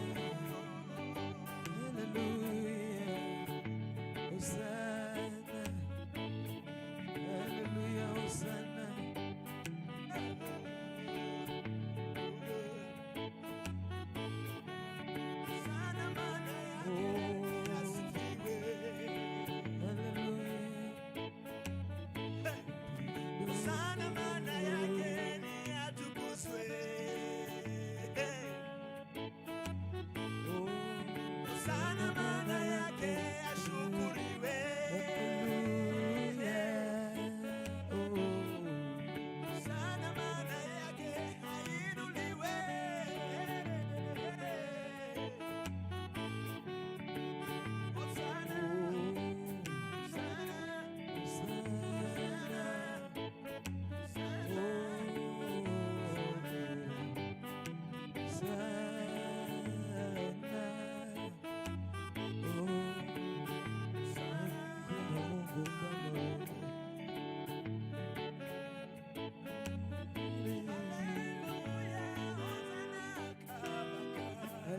Hallelujah. Hosanna. Hallelujah. Hosanna. Sana maana yake Oh. asifiwe. Hallelujah. Sana maana yake ni atukuzwe. Oh. Sana maana yake ashukuriwe. Hallelujah. Oh. Sana maana yake ainuliwe. Hosana, Hosana, Hosanna. Hosana. Hosanna. Oh, hakuna Mungu kama wewe.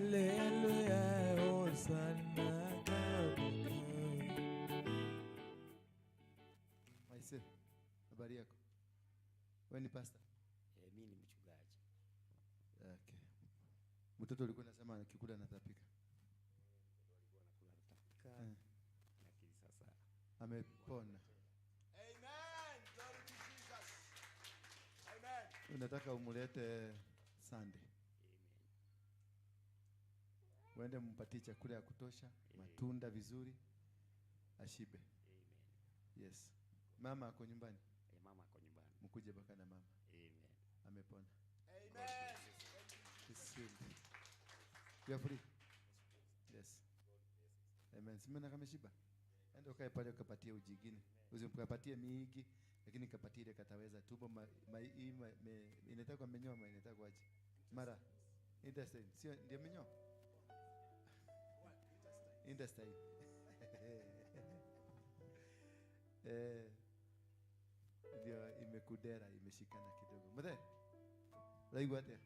Hallelujah, Hosanna kabaka. Maise, habari yako? Wewe ni pastor? Mi ni mchungaji. Okay. Mtoto ulikuwa unasema akikula anatapika. Alikuwa anakula anatapika, Eh, lakini sasa amepona. Amen. Glory to Jesus. Amen. Unataka umulete Sunday. Amen. Uende mpatie chakula ya kutosha, matunda vizuri, ashibe. Amen. Yes. Mama ako nyumbani, Mama ako nyumbani. mkuje baka na mama. Amen. Amepona. Amen. It's healed. You are free. Yes. Amen. Simena kameshiba. Enda ukae pale ukapatie uji ingine. Usimkapatie mingi lakini kapatie ile kataweza tumbo ma, ma, hii ma, me, inataka minyoo ama inataka aje? Mara. Intestine. Sio ndio minyoo? Intestine. Eh, ndio imekudera imeshikana kidogo. Muthe. Uraigua atia?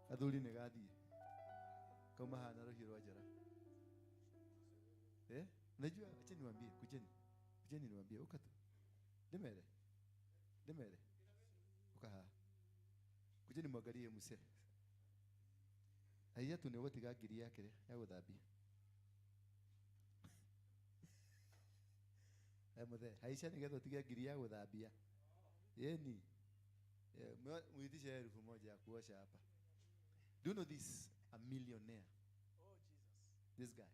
Athuri nĩ gathiĩ kauma haha na rũhiũ rwa njora. Eh? Unajua, acha niwaambie, kujeni. Kujeni niwaambie, uka tu. Ndimere. Ndimere. Uka haha. Kujeni mwangalie muse. Aiya tu nĩ ũgũtiga ngiri yake ya gũthambia. Eh, muthe, haica nĩgetha ũtige ngiri ya gũthambia. Yeni. Eh, muitishe 1000 ya kuosha hapa. Do you know this? A millionaire. Oh, Jesus. This guy.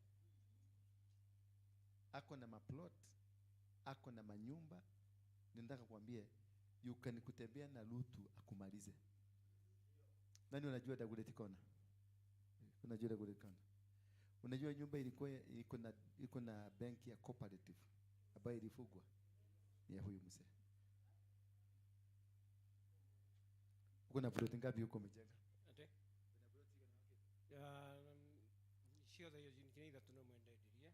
Ako na maplot, ako na manyumba. Ninataka kuambie you can kutembea na Lutu akumalize. Nani unajua Dagoretti Corner? Unajua Dagoretti Corner? Unajua nyumba ilikuwa iko na benki ya cooperative ambayo ilifugwa ni ya huyu mzee. Uko na plot ngapi huko umejenga? Ate? Ciothe nginya ithatũ no mwendendirie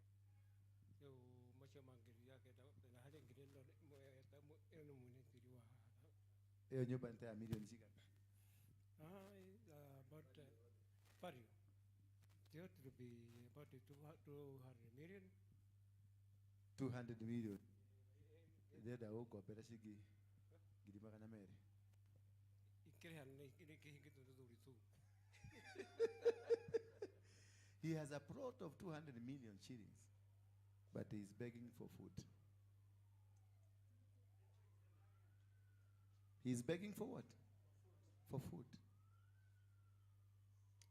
rĩu macio mangĩ yakenda na harĩ ngiri ĩno ĩno nĩ mwene tĩri wa Hiyo nyumba ni ya milioni cigana? Ah, about value it ought to be about 200 million. 200 million. Ndĩrenda gũngombera ciringi 200,000. Ikĩrĩha nĩ kĩhingĩtwo nĩ thuri tu. He has a plot of 200 million shillings, but he is begging for food. He is begging for what? For food.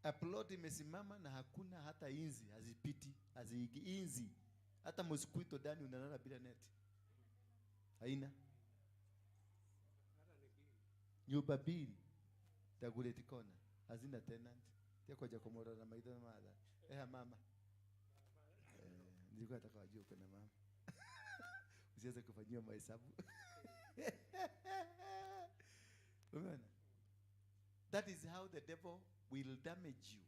A plot imesimama na hakuna hata inzi, hazipiti, haziigi inzi. Hata mosquito ndani unalala bila net. Haina. Nyumba mbili Dagoretti Corner hazina tenant. Tia koja kumurora na maitho na matha. Eha mama. Eh, nilikuwa nataka wajue uko na mama. Usiweze kufanyiwa mahesabu. Umeona? That is how the devil will damage you.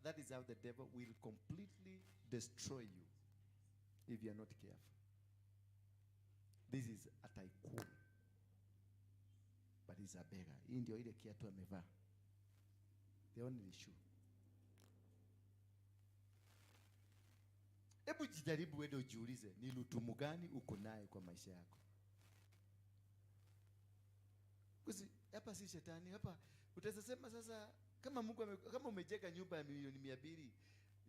That is how the devil will completely destroy you if you are not careful. This is a tycoon. But he's a beggar. Hii ndio ile kiatu amevaa. The only shoe. Hebu jijaribu wewe ujiulize ni lutumu gani uko naye kwa maisha yako. Kusi hapa si shetani hapa utaweza sema sasa kama Mungu kama umejenga nyumba ya milioni 200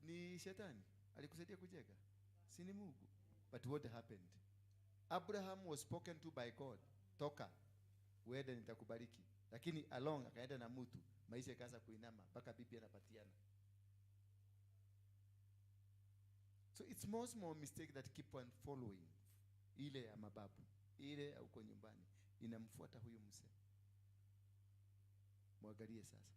ni shetani alikusaidia kujenga? Si ni Mungu. But what happened? Abraham was spoken to by God. Toka uende nitakubariki. Lakini along akaenda na mtu, maisha ikaanza kuinama mpaka bibi anapatiana. So it's more small mistake that keep on following. Ile ya mababu, ile ya uko nyumbani inamfuata huyu mzee. Mwangalie sasa.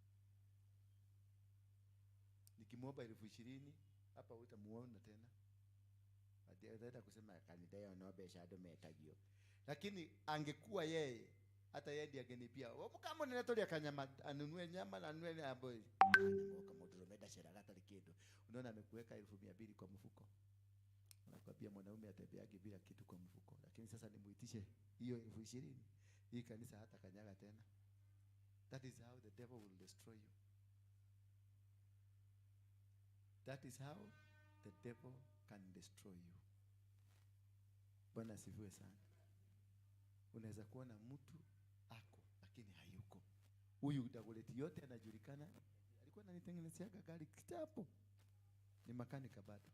Nikimwomba 20,000 hapa utamuona tena. Ataenda kusema kanidai onobe shado metagio. Lakini angekuwa yeye hata yeye ndiye angenipia. Kama ninatolia kanyama anunue nyama na anunue na boy. Anamoka modromeda sheragata likido. Unaona amekuweka 200,000 kwa mfuko. Anakuambia mwanaume atembeage bila kitu kwa mfuko. Lakini sasa nimuitishe hiyo 20,000. Hii kanisa hata kanyaga tena. That is how the devil will destroy you. That is how the devil can destroy you. Bwana asifiwe sana. Unaweza kuona mtu ako lakini hayuko. Huyu Dagoleti yote anajulikana, alikuwa ananitengenezea gari kitambo. Ni makanika bado.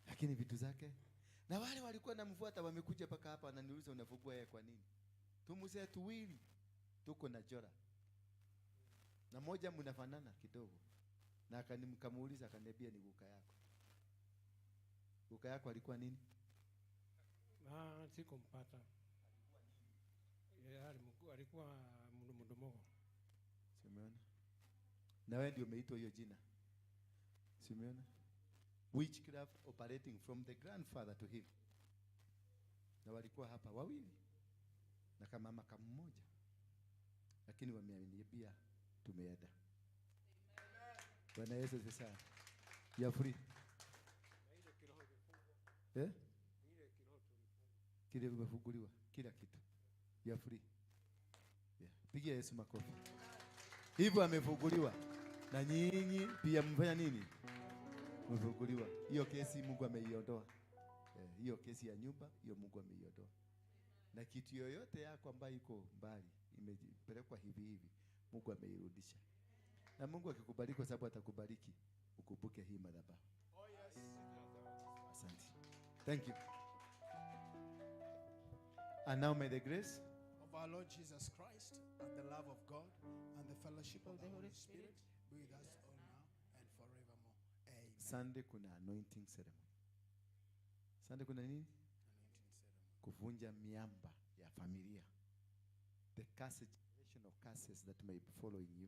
Lakini vitu zake na wale walikuwa namfuata wamekuja paka hapa wananiuliza unafungua yeye kwa nini? Tumuse tuwili tuko na Jora. Na moja mnafanana kidogo. Na akanimkamuuliza akaniambia ni guka yako. Guka yako alikuwa nini? Ah, sikumpata. Alikuwa mdomo. Si umeona? Na wewe ndio umeitwa hiyo jina. Si umeona? Witchcraft operating from the grandfather to him. Na walikuwa hapa wawili. Na kama mama kama mmoja. Lakini wameaniambia tumeenda. Bwana Yesu asifiwe. You are free. Eh? Kile umefunguliwa kila kitu. You are free. Yeah. Pigia Yesu makofi. Hivyo amefunguliwa. Na nyinyi pia mfanya nini? Mmefunguliwa. Hiyo kesi Mungu ameiondoa. Hiyo kesi ya nyumba, hiyo Mungu ameiondoa. Na kitu yoyote yako ambayo iko mbali imepelekwa hivi hivi, Mungu ameirudisha. Na Mungu akikubariki kwa sababu atakubariki, ukumbuke hii madhabahu. Oh yes. Asante. Thank you. And now may the grace of our Lord Jesus Christ and the love of God and the fellowship of the Holy Spirit be with us all now and forevermore. Amen. Sunday kuna anointing ceremony. Sunday kuna nini? Anointing ceremony. Kuvunja miamba ya familia. The curse, generational curses that may be following you.